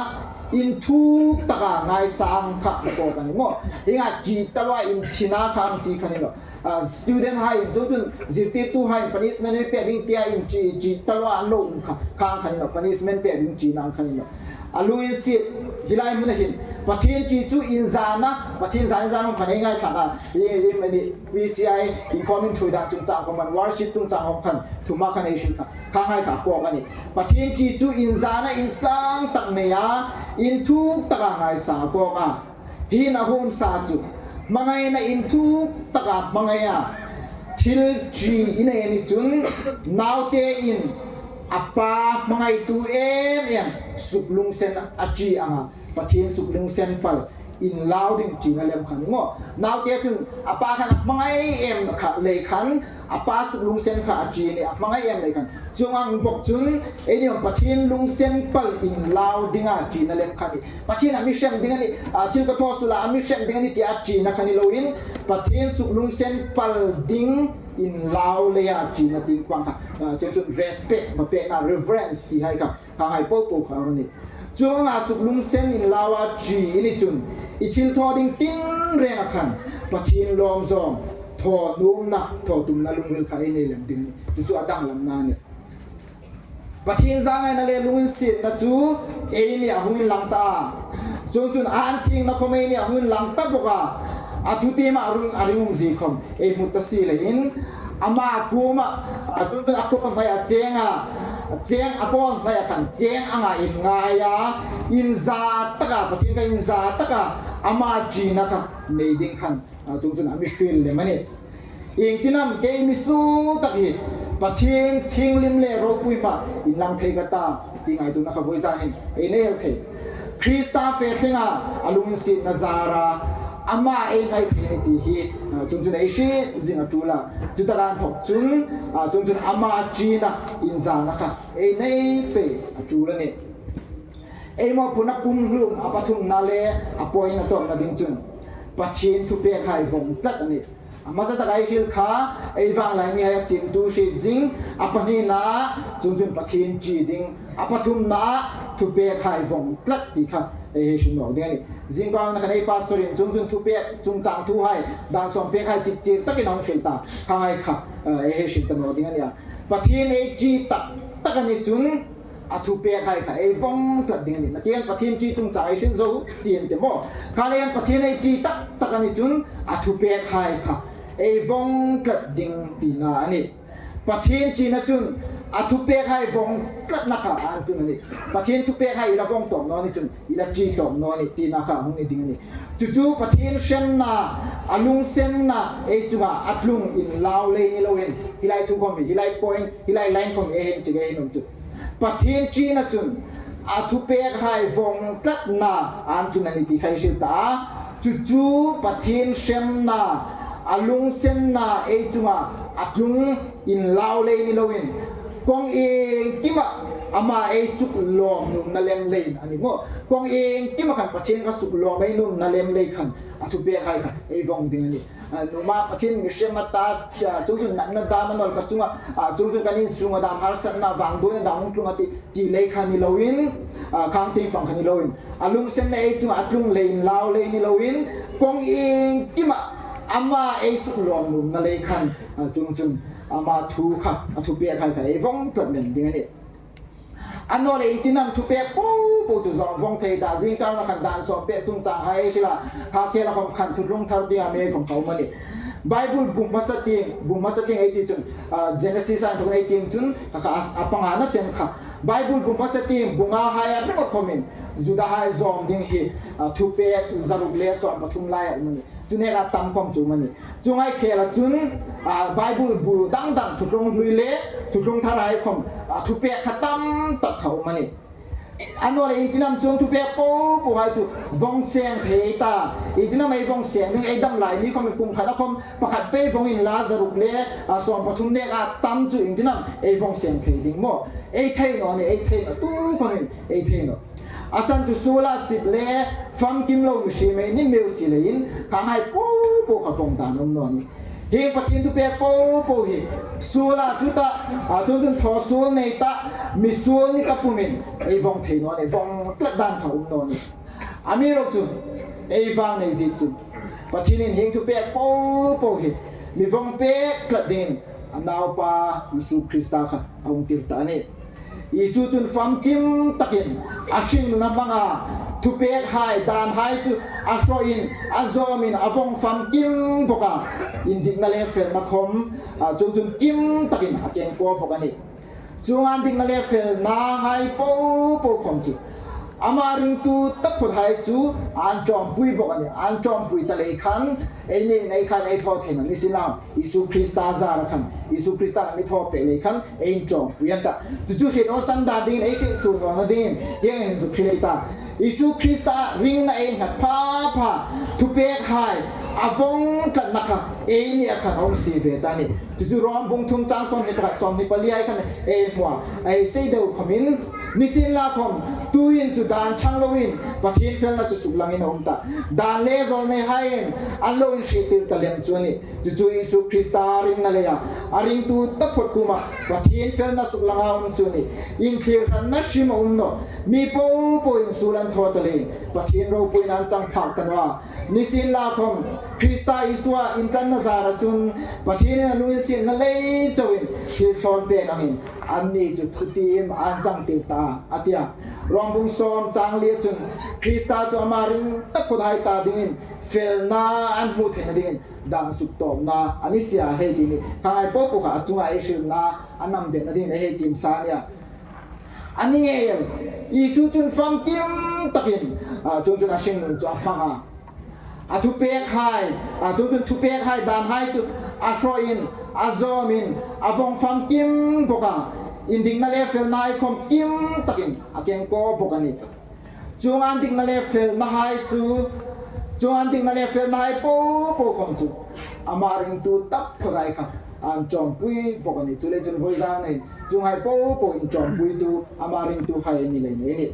inthuk taka ngaisang kha a kawk a ni maw. Hienga ṭi ta loa inthina kha ang chi kha ni lo. A, student hai, chuongchun zirtirtu hai punishment mi pek ding tia in ṭi, ṭi ta loa lo um kha, kha ang kha ni lo, punishment pek ding ṭi nang kha ni lo. A lunginsiet, hi lai hmuna hin Pathien ṭi chu inzana, Pathien zan zan um kha nei ngaithlak a, i, i, i, P C I, inkhawm inṭhuoi dan chungchang khawm, worship chungchang khawm khan, thu hma khan ei hril kha, kha hai kha kawk a nih. Pathien ṭi chu inzana insang tak nei a, inthuk taka ngaisang a kawk a. Hi a huom sa chu, hmangaina inthuk taka hmangai a, thil ṭi i nei a ni chun, nautein a pa hmangaitu em em suklungsen a ṭi anga, Pathien suklungsen pal inlau ding tina lem kha a ni maw. Naute chun a pa khan a hmangai em kha lei khan, a pa suklungsen kha a ti a ni, a hmangai em lei khan. Chuong ang bok chun eini Pathien lungsen pal inlau dinga tina lem kha a ni. Pathien a mi hrem ding a ni, a, thil ka thaw suola a mi hrem ding a ni tia tina kha ni loin, Pathien suklungsen pal ding inlau leia tina tieng pang kha, a, chuong chun respect, va pekna, reverence ti hai kha, kha hai po po kha a ni. Chuong anga suklungsen inlaua ti i ni chun, i thil thaw ding tinreng a khan Pathien lawm zawng, thaw nuomna, thaw tumna lungril kha ei nei lem ding a ni. Chu chu a danglamna a ni. Pathien zangaina le lunginsietna chu eini a hung inlang ta a. Chuong chun a inthiengna khom eini a hung inlang ta bok a. A thutiem a ring, a ringum zie khom ei hmu ta si leiin, ama kuoma, a, chuong chun a kuoma hnaia cheng a, cheng a kuoma hnaia khan cheng anga inngaia, inza taka, Pathien kha inza taka ama tina kha nei ding khan, a, chuong chun a mi fiel lem a ni. Iengtin am kei mi suol tak hi Pathien thienghlim le ropui hmaa inlang thei ka ta ti ngaituona kha voi zan hin ei nei el thei. Krista fe thlenga a lunginsietna zara ama ei hnai thei ni ti hi, a, chuong chun ei hriet zing a tul a. Chu taka inthok chun, a, chuong chun ama tina inzana kha ei nei pei a tul a ni. Ei mawphurna pumhlum a pathumna le a point a tawpna ding chun Pathien thupekhai vawng tlat a ni. A hmasa taka ei hril kha, ei vang lai ni hai a siemtu hriet zing, a pahnina, chuong chun Pathien ti ding, a pathumna, thupekhai vawng tlat ti kha ei hei hril nawk ding a ni. Zingkar ni khan ei pastor-in chuong chun thupek chungchang thu hai, dan sawm pek hai chik chik takin a hung hril ta, kha hai kha, eh, ei hei hril ta nawk ding a ni a. Pathien ei ti tak tak a ni chun, a thupekhai kha ei vawng tlat ding a ni. Nakie Pathien ti chungchang ei hril zo chie ti maw. Kha le Pathien ei ti tak tak a ni chun a thupekhai kha ei vawng tlat ding tina a ni. Pathien tina chun a thupekhai vawng tlatna kha a tlung a ni. Pathien thupekhai i la vawng tawp naw ni chun i la ti tawp naw ni tina kha hung ni ding a ni. Chu chu Pathien hremna, a lungsenna ei chunga a tlung inlau lei ni loin, hi lai thu khom hi, hi lai point, hi lai line khom ei hei inchik ei hei nuom chu. Pathien tina chun a thupekhai vawng tlatna a tlung a ni ti kha ei hril ta. Chu chu Pathien hremna, a lungsenna ei chunga a tlung inlau lei ni loin, kawng iengkima ama ei suklawm nuomna lem leiin a ni maw. Kawng iengkima khan Pathien kha suklawm ei nuomna lem lei khan a thupekhai kha ei vawng ding a ni. A, nuhmei Pathien mi hrem a ta, a, chuong chun natna dam a nawl ka chunga, a, chuong chun kan insunga dam, harsatna, vangduoina dam hung tlung a ti, ti lei kha ni loin, a, khang tieng pang kha ni loin, a lungsenna ei chunga a tlung lei inlau lei ni loin, kawng iengkima ama ei suklawm nuomna lei khan, a, chuong chun ama thu kha, a thupekhai kha ei vawng tlat lem ding a ni. A naw leh iengtin am thupek po po chu zawng vawng thei ta, zingkar ni khan dan sawm pek chungchang hai ei hril a, kha khela khom khan thuthlung thar dinga mi khom ka um a ni. Bible bu hmasa tieng, bu hmasa tieng ei ti chun, a, Genesis-a inthawkin ei ti chun, kha kha a, a pangana chen kha. Bible bu hmasa tieng bu nga haia ringawt khomin Judahai zawm ding hi, a, thupek zaruk le sawm pathum lai a um a ni. Chu neka tam khom chu um a ni. Chuong hai khela chun, a, Bible bu dang dang thuthlung hlui le thuthlung tharhai khom, a, thupek kha tam tak kha um a ni. A naw leh iengtin am chuong thupek po po hai chu vawng seng thei ta. Iengtin am ei vawng seng ding, ei dam lai ni khom, kum khata khom pakhat pei vawng inla zaruk le, a, sawm pathum neka tam chu iengtin am ei vawng seng thei ding maw. Ei thei naw ni, ei thei naw, tu khomin ei thei naw. A san chu suola sip le famkim lo mihriem ei ni meu si leiin, kha hai po po kha vawng dan um naw ni. Hi Pathien thupek po po hi suola tlu ta, a, chuong chun thaw suol nei ta, mi suol ni ta pumin ei vawng thei naw ni, vawng tlat dan kha um naw ni. Amiruokchu ei vang nei zie chu Pathienin hi thupek po po hi mi vawng pek tlat dingin a naupa Isu Krista kha a hung tir ta a ni. Isu chun famkim takin a hringnun a hmang a, thupekhai, danhai chu a hrawin, a zawmin, a vawng famkim bawk a, indikna le felna khom, a, chuong chun kim takin a kengkaw bawk a ni. Chuong indikna le felnahai po po khom chu Ama ringtu taphawthai chu an ṭawmpui bawk a nih. An ṭawmpui ta lei khan, eini nei khan ei thaw thei nawh. Nisienlakhawm Isu Krista zara khan, Isu Krista mi thaw pei lei khan, ei ṭawmpui an tah. Chu chu hriet awm san dan dingin, ei hriet suol nawna dingin, hieng hin zuk hril ei ta. Isu Krista ringna ei nghat pha pha, thupekhai a vawng tlatna kha, eini a khan a um si ve ta a nih. Chu chu Rom bung thum chang sawmhni pakhat, sawmhni pali hai khan ei hmu a. Ei sei deu khawmin, nisienlakhawm, tuhin chu dan chang loin, Pathien felna chu suklangin a um ta. Dan le zawlneihaiin an lo inhriettir ta lem chu a nih. Chu chu Isu Krista ringna leia, a ringtu taphawt kuoma Pathien felna suklanga um chu a nih. Inthlirhranna hrim a um nawh. Mi popo in suol an thaw ta leiin, Pathien ropuina an chang phak ta nawh a. Nisienlakhawm, Krista Isua intlanna zara chun, Pathienin a lunginsietna lei chauin, thil thlawn pek angin, anni chu thutiem an changtir ta, a ti a. Rom bung sawm chang lia chun, Krista chu ama ring taphawthai ta dingin, felna an hmu theina dingin, dan suktawpna a ni si a, hei ti ni. Khanghai popo kha a chunga ei hrilna a namdetna dingin ei hei tiem sa a nih a. A ni ngei el, Isu chun famkim takin, a, chuongchun a hringnun chu a hmang a. A thupekhai, a, chuongchun thupekhai danhai chu a hrawin, a zawmin, a vawng famkim bawk a. Indikna le felnahai khawm kim takin a kengkaw bawk a nih. Chuong an dikna le felnahai chu, chuong an dikna le felnahai popo khawm chu, ama ringtu taphawthai kha an ṭawmpui bawk a nih. Chuleiin chun vawizan hin, chuonghai popo inṭawmpuitu ama ringtuhai ei ni lei nei a nih.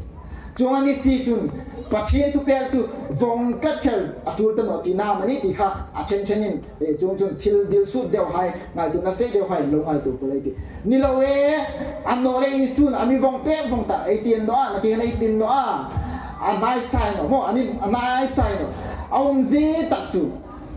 Chuong a ni si chun, Pathien thupek chu vawng tlat kher a ṭul ta nawh tina am a ni ti kha a ṭhen ṭhenin, eh, chuongchun thil dilsut deuhai, ngaituona sei deuhai lo ngaituo pal ei tih. Ni lo e, annawleh Isun a mi vawng pek vawng tah ei ti naw a, nakie khan ei ti naw a. A nai sa naw maw, a ni, a nai sa naw. A umzie tak chu,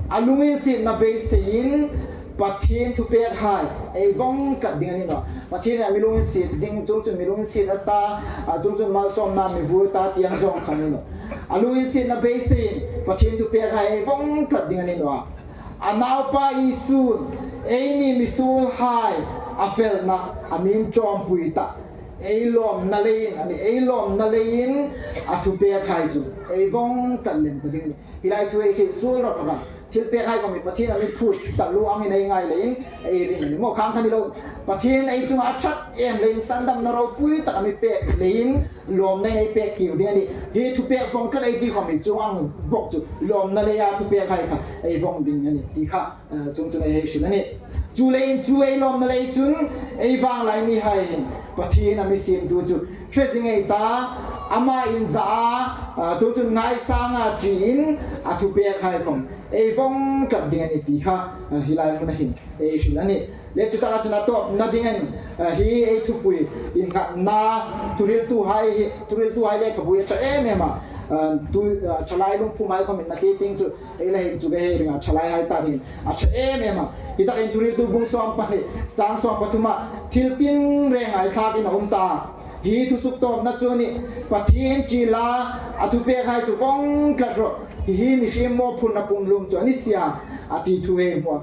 a lunginsietna beiseiin Pathien thupekhai ei vawng tlat ding a ni nawh. Pathienin a mi lunginsiet ding, chuongchun mi lunginsiet a ta, a, chuongchun malsawmna mi vuor ta ti ang zawng kha a ni nawh. A lunginsietna beiseiin Pathien thupekhai ei vawng tlat ding a ni nawh. A naupa Isun eini misuolhai a felna a mi inṭawmpui tah. Ei lawmna leiin, a ni, ei lawmna leiin a thupekhai chu ei vawng tlat lem ta ding a nih. Hi lai thu ei hriet suol rawp a. Thilpekhai khawm hi Pathienin a mi phut tah lo angin ei ngai leiin ei ring a nih maw. Khang kha ni lo. Pathienin ei chunga a ṭhat em leiin sandamna ropui tak a mi pek leiin lawmna ei pek kir ding a nih. Hi thupek vawng tlat ei ti khawm hi chuong ang bawk chu lawmna leia thupekhai kha ei vawng ding a nih ti kha, eh, chuongchun ei hei hril a nih. Chuleiin chu ei lawmna lei chun ei vanglai mihai hin Pathien a mi siemtu chu hre zing ei ta, ama inza a, eh, chuongchun ngaisanga ṭiin a thupekhai khawm ei vawng tlat ding a nih ti kha, eh, hi lai hmuna hin ei hril a nih. Le chutaka chun a tawpna dingin, eh, hi ei thupui innghatna thuhriltuhai hi, thuhriltuhai lekhabui a ṭha em em a. Eh, tu, eh, ṭhalai lungphumhai khawmin nakie tieng chu ei la hin chu ka hei ring a, ṭhalaihai ta dingin a ṭha em em a. Hi takin Thuhriltu bung sawm pahni, chang sawm pathuma thil tinreng ngaithlakin a um ta. Hi thu suktawpna chu a nih, Pathien ṭi la, a thupekhai chu vawng tlat rawh. Hi hi mihriem mawphurna pumlum chu a ni si a, a ti thu ei hmu a.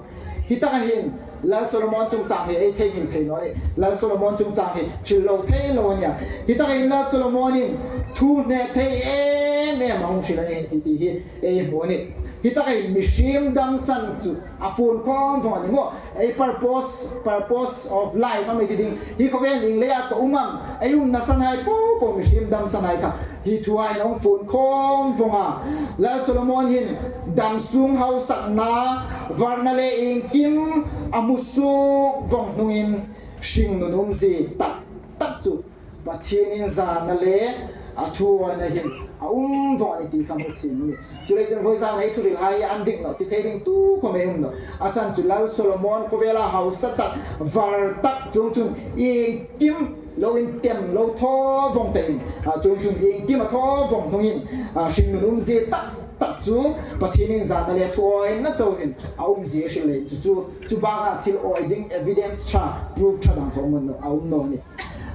Hi taka hin Lal Solomon chungchang hi ei theinghil thei naw a nih. Lal Solomon chungchang hi hril lo thei lo a nih a. Hi taka hin Lal Solomonin thu hne thei em em a hung hril a nih ti hi ei hmu a nih. Hi taka hin mihriem damsan chu a fuon khawm vawng a ni maw. Ei purpose, purpose of life a mi ti ding. Hi khawvel ieng leia ka um am, ei umna sanhai popo mihriem damsanhai kha hi thuhaiin a hung fuon khawm vawng a. Lal Solomon hin damsung hausakna, varna le iengkim a hmu suok vawng hnungin hringnun umzie tak tak chu Pathien inzana le a thuawina hin a um vawng a nih ti kha hmu thei a nih. Chuleiin chun vawizan ei thuhrilhai an dik naw ti thei ding tu khawm ei um nawh. A san chu Lal Solomon khawvela hausa tak, var tak, chuongchun iengkim lo intem lo thaw vawng ta in, a, chuongchun iengkim a thaw vawng hnungin, a, hringnun umzie tak tak chu Pathien inzana le thuawina chauin a umzie hril lei chu chu, chu banga thil awi ding evidence ṭha, proof ṭha dang khawm a um naw a nih.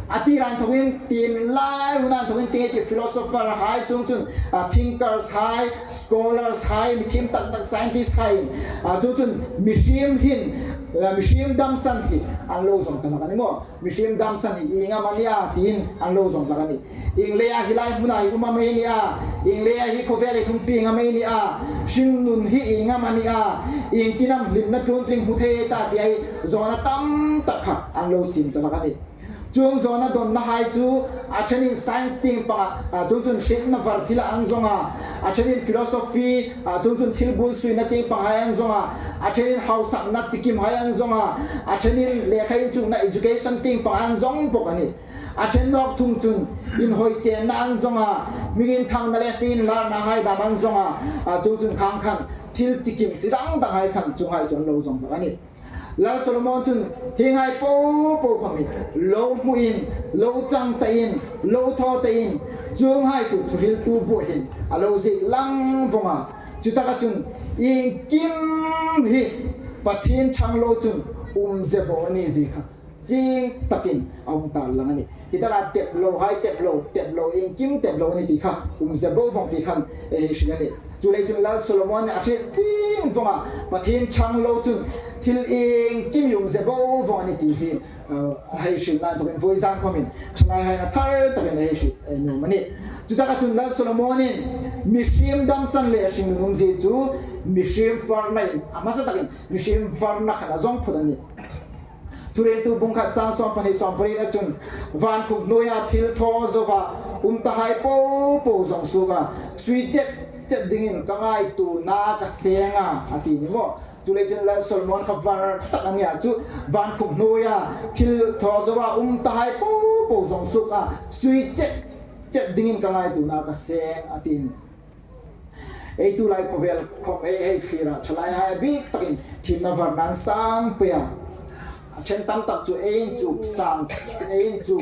A ti ran thokin tin lai hun an thokin tin ti philosopher hai chuongchun, a, thinkers hai, scholars hai, mi thiem tak tak scientist hai, a, chuongchun mihriem hin, a, mihriem damsan hi an lo zawng ta hlak a ni maw. Mihriem damsan hi ieng am a ni a tiin an lo zawng hlak a nih. Ieng leia hi lai hmuna hi um am ei ni a, ieng leia hi khawvel hi hung pieng am ei ni a, hringnun hi ieng am a ni a, ieng tin am hlimna tluntling hmu thei ta ti ei zawna tam tak kha an lo siem ta hlak a nih. Chuong zawna dawnna hai chu a ṭhenin science tieng panga, a, chuongchun hrietna var thila an zawng a, a ṭhenin philosophy, a, chuongchun thil bul suina tieng panga hai an zawng a, a ṭhenin hausakna chikim hai an zawng a, a ṭhenin lekha inchukna education tieng panga an zawng bawk a nih. A ṭhen nawk thung chun inhawi chenna an zawng a, hming inthangna le hming inlarna hai dam an zawng a, a, chuongchun khang khan thil chikim chi dang dang hai khan chuong hai chu an lo zawng hlak a nih. Lal Solomon chun hieng hai po po khawm hi lo hmuin, lo chang tain, lo thaw tain, chuong hai chu thuhriltu bu hin a lo ziek lang vawng a. Chutaka chun iengkim hi Pathien ṭhang lo chun um ze bo a ni zie kha chieng takin a hung tar lang a nih. Hi taka tep lo hai, tep lo, tep lo, iengkim tep lo a ni ti kha um ze bo vawng ti khan ei hei hril a nih. Chuleiin chun Lal Solomon a hriet chieng vawng a, Pathien ṭhang lo chun thil iengkim um ze bo vawng a ni ti hi, uh, a hei hril nan thokin vawi zan khawmin ṭhalai hai a thar takin ei hei hril ei nuom a nih. Chutaka chun Lal Solomonin mihriem damsan le hringnun umzie chu mihriem varna in, a hmasa takin mihriem varna khan a zawng phawt a nih. Thuhriltu bung khat chang sawm pahni sawm pariet a chun, van khum hnuoia thil thaw zoa um ta hai po po zawng suok a, sui chet chet dingin ka ngaituona ka seng a, a ti ni maw. Chuleiin chun Lal Solomon kha var tak a nih a chu, van khum hnuoia thil thaw zoa um ta hai po po zawng suok a, sui chet chet dingin ka ngaituona ka seng a ti ni. Ei tulai khawvel khawm ei hei thlira ṭhalai hai a bik takin thiemna varna an sang pei a. A ṭhen tam tak chu ei inchuk sang, ei inchuk,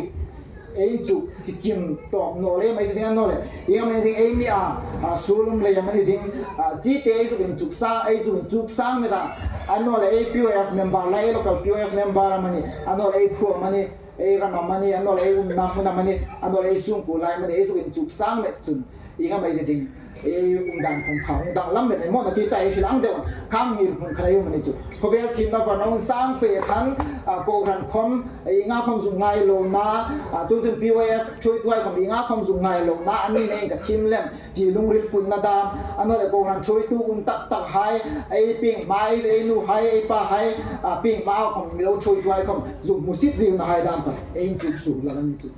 ei inchuk chikim tawk naw le, ei ti ding a naw le, ieng am ei ding ei mi a, a, suol um lei am a ni ding, a, chite ei zuk inchuk sang, ei zuk inchuk sang met a, a naw le ei P Y F member la, ei local P Y F member am a ni, a naw le ei khuo am a ni, ei ram am a ni, a naw le ei umna hmun am a ni, a naw le ei sungkuo lai am a ni, ei zuk inchuk sang met chun ieng am ei ti ding, ei um dan khawm kha hung danglam met a ni maw, a ti ta ei hril ang deu a, khang ngir hmun kha ei um a ni chu. Khawvel thiemna varna hung sang pei khan, a, kohran khawm, ienga khawm zuk ngai lona, a, chuongchun P Y F ṭhuoituhai khawm ienga khawm zuk ngai lona an ni leiin ka thiem lem ti lungril putna dam, a naw le kohran ṭhuoitu um tak tak hai, ei pieng hma, ei, ei nu hai, ei pa hai, a, pieng hma khawm mi lo ṭhuoituhai khawm zuk hmusit riuna hai dam kha ei inchuk suok hlak a ni chu.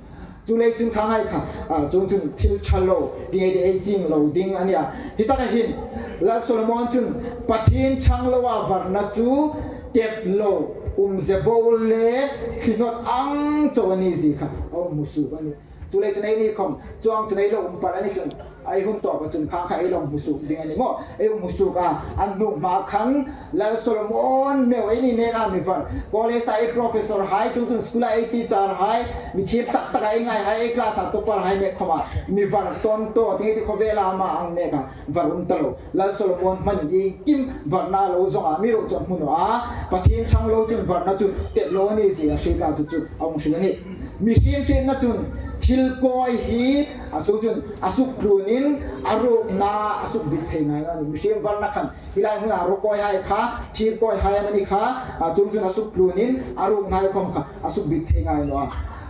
Chuleiin chun khang hai kha, a, chuongchun thil ṭha lo ding ei ti, ei chieng lo ding a nih a. Hi taka hin Lal Solomon chun Pathien ṭhang loa varna chu tep lo, um ze bo le thlinawt ang chau a ni zie kha a hung hmu suok a nih. Chuleiin chun eini khawm chuong chun ei lo um pal a ni chun, ei hun tawpa chun khang kha ei lo hmu suok ding a ni maw. Ei hung hmu suok a, a hnuoi hma khan Lal Solomon meu eini neka mi var, college-a ei professor hai, chuongchun school-a ei teacher hai, mi thiem tak taka ei ngai hai, ei class-a topper hai nek khawma mi var tawn tawn, ti nge ti, khawvela ama ang neka var um ta lo. Lal Solomon hman iengkim varna lo zawng a, amiruokchu a hmu naw a, Pathien ṭhang lo chun varna chu tep lo a ni zie a hriet a, chu chu a hung hril a nih. Mihriem hrietna chun thil kawi hi, a, chuongchun a suk tluonin a ruokna a suk bit thei ngai naw a nih. Mihriem varna khan hi lai hmuna ruok kawi hai kha, thir kawi hai am a ni kha, a, chuongchun a suk tluonin a ruokna hai khawm kha a suk bit thei ngai naw a.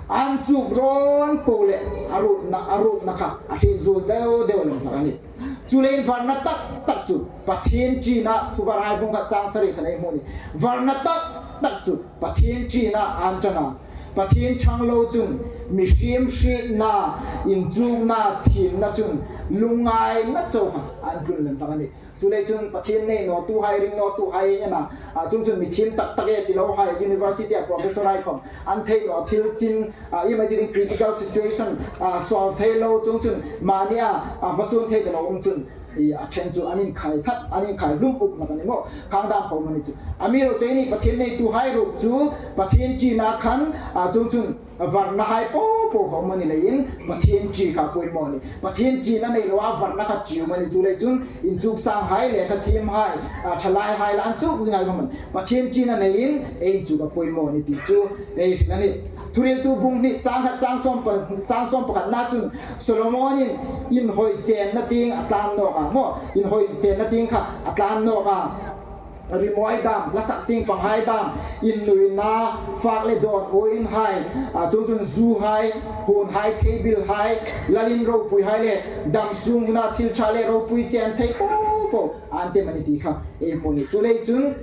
An chuk rawn po le a ruokna, a ruokna kha a hriet zuol deu deu lem hlak a nih. Chuleiin varna tak tak chu Pathien ṭina, Thuvarhai bung khat chang sari khan ei hmu a nih. Varna tak tak chu Pathien ṭina an ṭan a. Pathien ṭhang lo chun mihriem hrietna, inchukna, thiemna chun lungngaina chau kha an tlun lem hlak a nih. Chuleiin chun Pathien nei nawtuhai, ring nawtuhai ei ni a, a, chuongchun mi thiem tak tak ei ti lohai, university-a professor hai khawm an thei naw thil chin, a, ieng am ei ti ding, critical situation, a, solve thei lo, chuongchun mani a, a, hmasuon thei ta lo um chun, i, a ṭhen chu an inkhai that, an inkhai hlum uk hlak a ni maw. Khang dam khawm a ni chu. Amiruokchu eini Pathien neituhai ruok chu Pathien ṭina khan, a, chuongchun varna hai po po khawm a ni leiin Pathien ṭi kha a poimaw a nih. Pathien ṭina nei loa varna kha ṭi um a ni, chuleiin chun inchuk sang hai, lekha thiem hai, a, ṭhalai hai la an chuk zing hai khawm a nih. Pathien ṭina neiin ei inchuk a poimaw a nih ti chu ei hril a nih. Thuhriltu bung hni chang khat chang sawm pa, chang sawm pakhatna chun Solomonin inhawi chenna tieng a tlan nawk a, maw, inhawi chenna tieng kha a tlan nawk a. Rimawi dam, hla sak tieng panghai dam, innuina, fak le dawn, uoinhai, a, chuongchun zuhai, huonhai, theibilhai, lalin ropuihai le dam sung huna thil ṭha le ropui chen thei po po an tem a nih ti kha ei hmu a nih. Chuleiin chun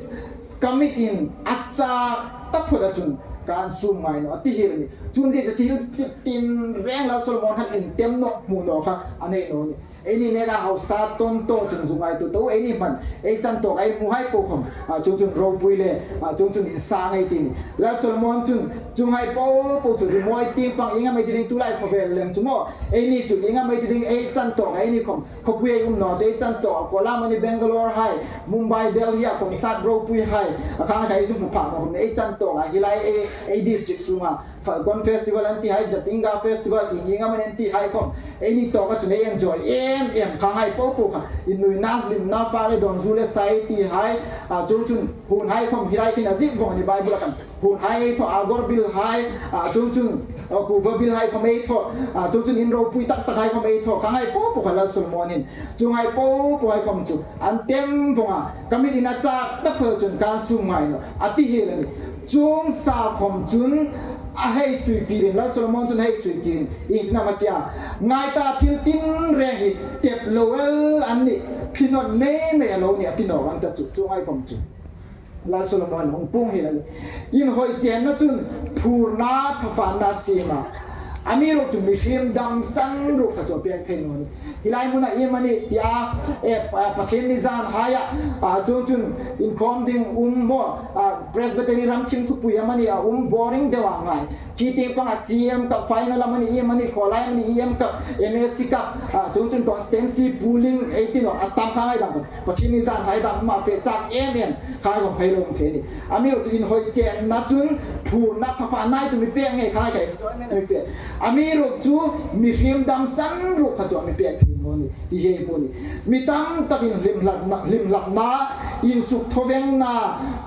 ka mitin a chak taphawta chun kan sum ngai naw a ti hiel a nih. Chuong zie chu thil chi tinreng Lal Solomon khan intemna hmu naw kha a nei naw a nih. Eini neka hausa tawntawn chun zuk ngaituo ta u, eini hman ei chan tawk ei hmuhai po khom, a, chuongchun ropui le, a, chuongchun insang ei ti a nih. Lal Solomon chun chuonghai po po chu rimawi tieng pang ieng am ei ti ding, tulai khawvel lem chu maw, eini chu ieng am ei ti ding, ei chan tawk eini khom khawpui ei um naw chu ei chan tawk, Kollam a ni, Bangalore hai, Mumbai, Delhi a concert ropuihai, a khang kha ei zuk hmu phak naw khom, ei chan tawk a, hi lai ei, ei district sunga Falcon Festival an tihai, Jatinga Festival, ieng ieng am an tihai khom, eini tawka chun ei enjoy em em, khanghai po po kha, innuina, hlimna, fak le dawn, zu le sa ei tihai, a, chuongchun huonhai khom hi lai khin a ziek vawng a nih, Bible-a khan. Huonhai ei thaw, a, Agor bilhai, a, chuongchun, a, Kuva bilhai khom ei thaw, a, chuongchun in ropui tak takhai khom ei thaw, khanghai po po kha Lal Solomonin chuonghai po pohai khom chu an tem vawng a, ka mitin a chak taphawta chun kan sum ngai naw a ti hiel a nih. Chuong sa khom chun a hei suipirin, Lal Solomon chun a hei suipirin, ieng tin am a ti a, ngai ta, thil tinreng hi tep lo el an nih, thli nawt mei mei a lo nih a ti nawk an ta chu, chuonghai khom chu. Lal Solomon hung puong hiel a nih. Inhawi chenna chun phurna, thafanna siem a. Amiruokchu mihriem damsan ruok kha chu a pek thei naw a nih. Hi lai hmuna iem a ni tia, e, a, Pathienni zanhai a, a, chuongchun inkhawm ding um maw, a, Presbytery ram thim thupui am a ni a um, boring deu a ngai. Khi tieng panga C M kap, final am a ni, iem a ni, khawlai am a ni, iem kap, M A C kap, a, chuongchun constituency polling ei ti naw, a tam kha ngai dam. Pathienni zanhai dam ma fe chak em em, khai vawng phei lo um thei a nih. Amiruokchu inhawi chenna chun phurna, thafanna chu mi pek ngei khai khai, mi pek. Amiruokchu mihriem damsan ruok kha chu mi pek thei naw a nih ti hi ei hmu a nih. Mi tam takin hlim hlakna, hlim hlakna, insuk thawvengna,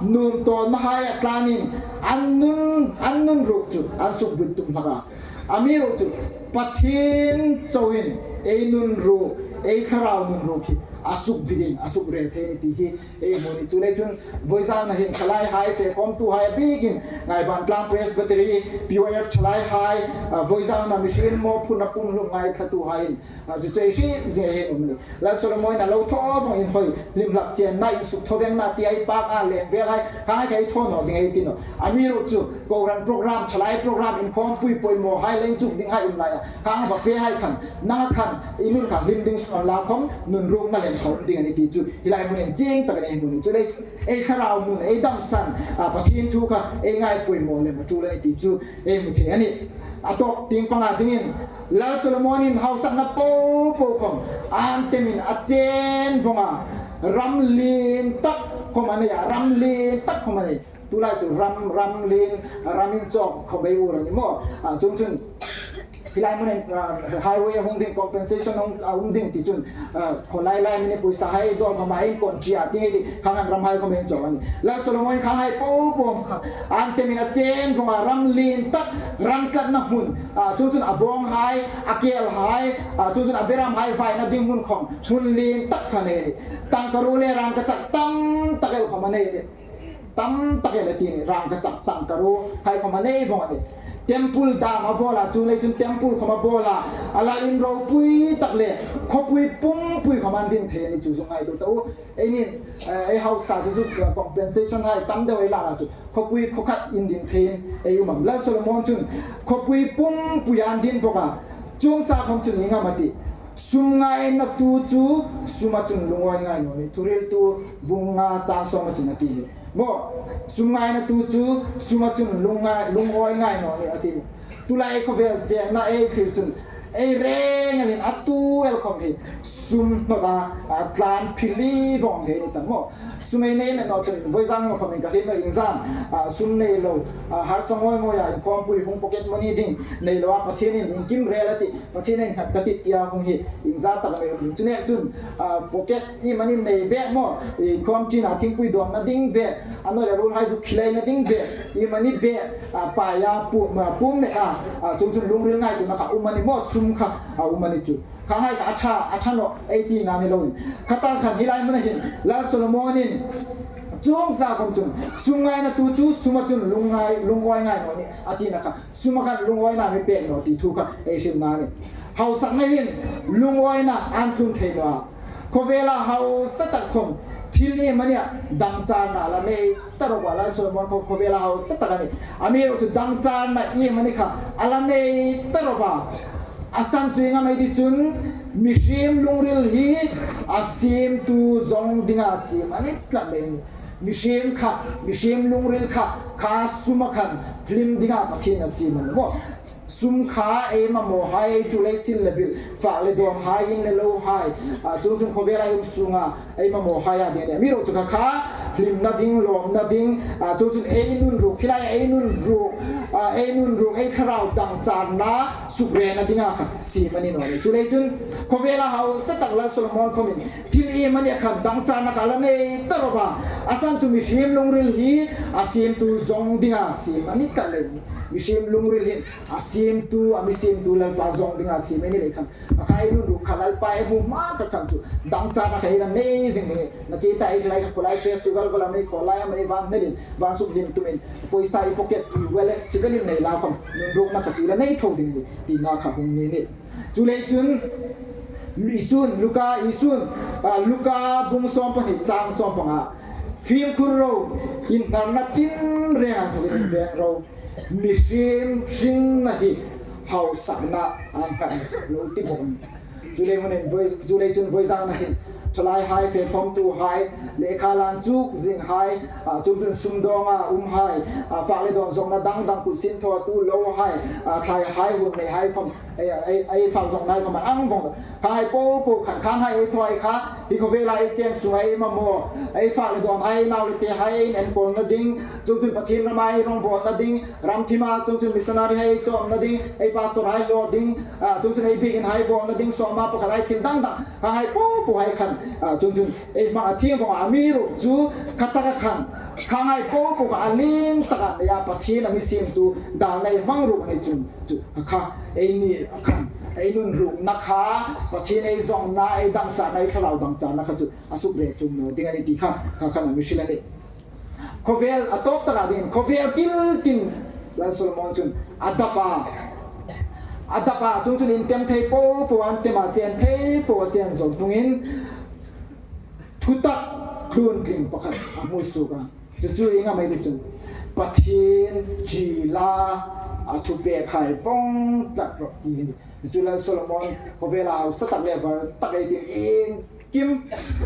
nuom tawnna hai a tlanin an nun, an nun ruok chu an suk buoit tum hlak a. Amiruokchu Pathien chauhin ei nun ruok, ei thlarau nun ruok hi a suk buoitin, a suk rel thei a nih ti hi ei hmu a nih. Chuleiin chun vawizauna hin thalaihai, fe khawmtuhai a bikin Ngaiban Tlang Presbytery, P Y F thalaihai, a, vawizauna mihriem mawphurna pumhlum ngaithlatuhaiin, a, chu chu ei hriet zing ei hei um a nih. Lal Solomon a lo thaw vawng inhawi, hlim hlak chenna, insuk thawvengna ti ei pek a, lengvelhai, hai kha ei thaw naw ding ei ti naw. Amiruokchu kohran program, thalai program, inkhawmpui poimawhai, la inchuk dinghai um lai a, hang va fehai khan, nang khan, i nun kha hlim ding sawn la khom, nun ruokna lem khom ding a nih ti chu hi lai hmunin chieng takin ei hmu a nih. Chuleiin chu ei thlarau nun, ei damsan, a, Pathien thu kha ei ngai poimaw lem a ṭul a nih ti chu ei hmu thei a nih. A tawp tieng panga dingin Lal Solomonin hausakna po po khom an temin a chen vawng a, ram lien tak khom a nei a, ram lien tak khom a nei. Tulai chu ram, ram lien, ram inchawk khom ei ur a ni maw. A, chuongchun hi lai hmunin, a, highway a hung ding, compensation hung, a, hung ding ti chun, a, khawlai lai mi ni, poisahai dawl khom a inkawn ṭi a ti ngei ti, khang an ramhai khom inchawk a nih. Lal Solomon khanghai po po an temin a chen vawng a, ram lien tak, ram tlatna hmun, a, chuongchun a bawnghai, a kelhai, a, chuongchun a beramhai vaina ding hmun khom, hmun lien tak kha a nei a nih. Tangkaruo le rangkachak tam tak el khom a nei a nih. Tam tak el a ti a nih, rangkachak, tangkaruo hai khom a nei vawng a nih. Temple dam a bawl a, chuleiin chun temple khom a bawl a, a lalin ropui tak le khawpui pumpui khom an din thei a nih chu zuk ngaituo ta u. Eini, eh, ei hausa chu chu, eh, compensation hai tam deu ei lak a chu khawpui khawkhat indin theiin ei um am. Lal Solomon chun khawpui pumpui an din bawk a, chuong sa khom chun ieng am a tih. Sum ngainatu chu suma chun lungawi ngai naw nih. Thuhriltu bung nga chang sawma chun a ti a nih. Maw, sum ngainatu chu suma chun lungngai, lungawi ngai naw nih a ti a nih. Tulai khawvel chengna ei thlir chun Ei reng el hin a tu el khawm hi sum hnawta, a, tlan phili vawng hi ni ta maw. Sum ei nei met naw chun vawizan naw khawmin ka hriet naw inzam, a, sum nei lo, a, harsa ngawi ngawi a inkhawmpui hung pocket money ding nei lo a, Pathienin iengkim rel a tih, Pathienin nghat ka tih tia hung hi inza tak a nei um ding. Chu nek chun, a, pocket iemani nei bek maw, inkhawm ṭina thingpui dawnna ding bek, a naw le ruolhai zuk khilaina ding bek, iemani bek, a, paia pu-, a, pum met a, a, chuong chun lungril ngaituona kha um a ni maw, sum kha, a, um a ni chu. Khanghai kha a ṭha, a ṭha naw ei tina ni loin. Kha ta khan hi lai hmuna hin Lal Solomonin chuong zâ khawm chun sum ngainatu chu suma chun lungngai, lungawi ngai naw nih a tina kha. Suma khan lungawina mi pek naw ti thu kha ei hrilna a nih. Hausakna hin lungawina a'n tlun thei naw a. Khawvela hausa tak khawm thil iemani a dangcharna la nei ta rawp a, Lal Solomon kha khawvela hausa tak a nih. Amiruokchu dangcharna iemani kha a la nei ta rawp a. A san chu ieng am ei ti chun mihriem lungril hi a siemtu zawng dinga siem a ni tlat lem. Mihriem kha, mihriem lungril kha, kha suma khan hlim dinga Pathienin a siem a ni maw. Sum kha ei mamawhai, ei tul ei sil le bil, fak le dawnhai, ing le lohai, a, chuong chun khawvela ei um sunga ei mamawhai a ding a nih. Amiruokchu kha kha hlimna ding, lawmna ding, a, chuong chun ei nunruk, hi lai ei nunruk, a, ei nunruk, ei thlarau dangcharna, sukrena dinga kha siem a ni naw a nih. Chuleiin chun khawvela hausa tak Lal Solomon khawmin thil iemani a khan dangcharna kha a la nei ta rawp a. A san chu mihriem lungril hi a siemtu zawng dinga siem a ni tlat lem. Mihriem lungril hin a siemtu, a mi siemtu Lalpa zawng dinga siem a ni lei khan, a kha ei nunruk kha Lalpa ei hmu hma kha khan chu dangcharna kha ei la nei zing ding. Nakie ta ei lai kha khawlai festival kha la mei khawlai a mei van hnelin, van suk hlim tumin, poisa i pocket, i wallet, sivelin nei la khawm nunrukna kha chu la nei tho ding a nih tina kha hung ni a nih. Chuleiin chun Isun, Luka, Isun, a, Luka bung sawm pahni chang sawm panga. Fimkhur ro, inhnarna tinrenga inthokin inveng ro. Mihriem hringna hi hausakna a nghat lo ti bawk. Chuleiin hmunin voi, chuleiin chun vawizana hin thalaihai, fe khawmtuhai, lekha lan chuk zinghai, a, chuong chun sumdawnga umhai, a, fak le dawn zawngna dang dang kut sinthaw tu lohai, a, thlaihai, hun neihai khawm, ei, ei, ei fak zawngnahai khawm an ang vawng. Khanghai popo khan, khanghai ei thaw kha, hi khawvela ei cheng sunga ei mamaw, ei fak le dawnhai, nau le tehai, ei enkawlna ding, chuong chun Pathien rama ei rawngbawlna ding, ram thima, chuong chun missionary hai ei chawmna ding, ei pastor hai hlawt ding, a, chuong chun ei biekinhai bawlna ding, sawma pakhathai thil dang dang, khanghai popohai khan, a, chuong chun ei hmang a thienghlim vawng a, amiruokchu kha taka khan, khanghai popo kha a lien taka neia Pathien a mi siemtu dalna ei hmang ruok a ni chun chu, kha, eini khan, ei nunrukna kha, Pathien ei zawngna, ei dangcharna, ei thlarau dangcharna kha chu a sukre chuong naw ding a nih ti kha, kha khan a mi hril a nih. Khawvel a tawp taka dingin, khawvel kil tin Lal Solomon chun a dap a. A dap a, chuong chun intem thei popo an tem a, chen thei po a chen zo hnungin thutak tluntling pakhat a hmu suok a. Chu chu ieng am ei ti chun, Pathien ṭi la, a thupekhai vawng tlat rawh ti hi a nih. Chu chu Lal Solomon khawvela hausa tak le var tak ei ti iengkim,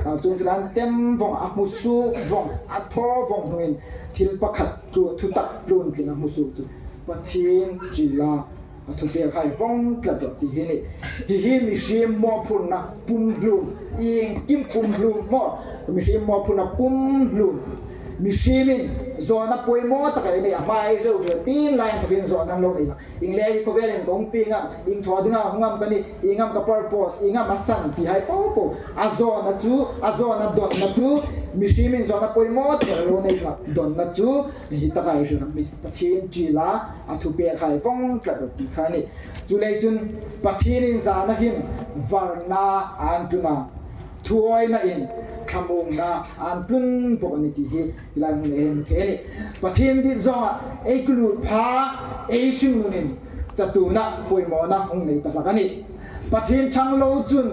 a, chuong chun an tem vawng, a hmu suok vawng, a thaw vawng hnungin thil pakhat tlu, thutak tluntling a hmu suok chu, Pathien ṭi la, a thupekhai vawng tlat rawh ti hi a nih. Hi hi mihriem mawphurna pumhlum, iengkim pumhlum maw, mihriem mawphurna pumhlum. Mihriemin zawna poimaw tak ei nei a, hma ei reu reu tin lai inthokin zawna lo nei la. Ieng leia hi khawvelin ka hung pieng am, ieng thaw dinga hung am ka nih, ieng am ka purpose, ieng am a san tihai popo. A zawna chu, a zawna dawnna chu, mihriemin zawna poimaw tak lo nei la dawnna chu, hi taka ei hril a, mi Pathien ṭi la, a thupekhai vawng tlat rawh ti kha a nih. Chuleiin chun Pathienin zana hin varna a'n tlun a, thuawinain thlamuongna a'n tlun bawk a nih ti hi hi lai hmun ei hmu thei a nih. Pathien dit zawnga ei tlu pha, ei hringlunin chatuona poimawna hung nei ta hlak a nih. Pathien ṭhang lo chun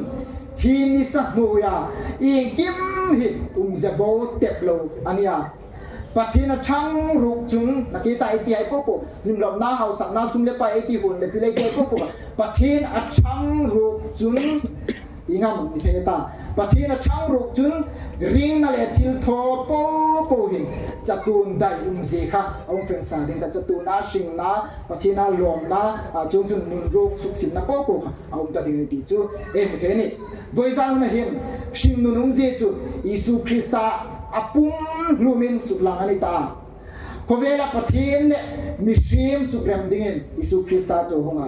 hi nisa hnuoia iengkim hi umzie bo tep lo a nih a. Pathien a ṭhang ruok chun, nakie ta ei tihai popo, hlimlawmna, hausakna, sum le pai ei ti, hun le pil ei tihai popo, Pathien a ṭhang ruok chun Ieng am ni thei ta. Pathien a chang ruok chun ringna le thil thaw po po hin chatuon dai umzie kha a hung fel sa ding ta, chatuona hringna, Pathiena lawmna, a, chuongchun nunruk suksimna po po kha a um ta ding ti chu ei hmu thei a nih. Vawizan hun hin hringnun umzie chu Isu Krista a pum hlumin suklang a ni ta. Khawvela Pathien le mihriem sukrem dingin Isu Krista chu a hung a.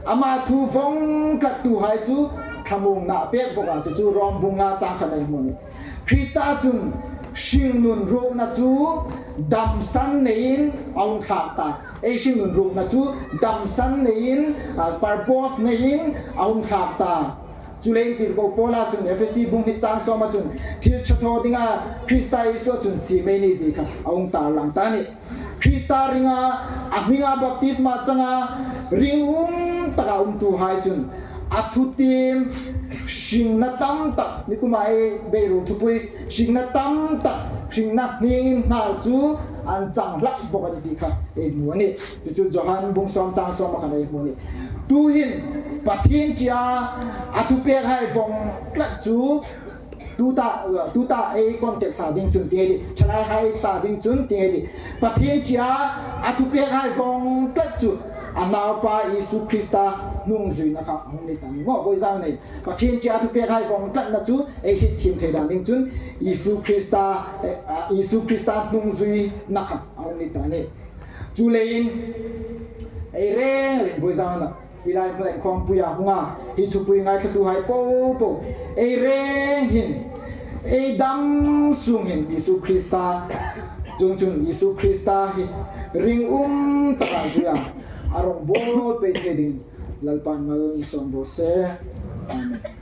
Ama thu vawng tlattuhai chu thlamuongna a pek bawk a, chu chu Rom bung nga chang khat ei hmu a nih. Krista chun hringnun rukna chu damsan neiin a hung thlak ta. Ei hringnun rukna chu damsan neiin, a, purpose neiin a hung thlak ta. Chuleiin tirko Paula chun Efesi bung hni chang sawma chun thil ṭha thaw dinga Krista Isua chun siem ei ni zie kha a hung tarlang ta a nih. Krista ringa, a hminga baptisma changa ringum taka umtuhai chun a thutiem hringna tam tak, nikuma ei beidong thupui hringna tam tak, hringna hning inhnal chu an chang hlak bawk a nih ti kha ei hmu a nih. Chu chu Johan bung sawm chang sawma khan ei hmu a nih. Tuhin Pathien ṭia a thupekhai vawng tlat chu tuta, tuta ei context-a ding chun ti ngei ti, ṭhalaihai ta ding chun ti ngei ti. Pathien ṭia a thupekhai vawng tlat chu a Naupa Isu Krista hnungzuina kha a hung ni ta a nih maw, vawizan nei. Pathien ṭia a thupekhai vawng tlatna chu ei hrietthiem thei dan ding chun Isu Krista, eh, a, Isu Krista hnungzuina kha a hung ni ta a nih. Chuleiin ei reng reng vawizan a, hi lai hmuna inkhawmpuia hunga hi thupui ngaithlatuhai po po, ei reng hin, ei dam sung hin Isu Krista, chuongchun Isu Krista hi ringum taka zuia a rawngbawl pei thei dingin Lalpan mal mi sawm raw se. Amen.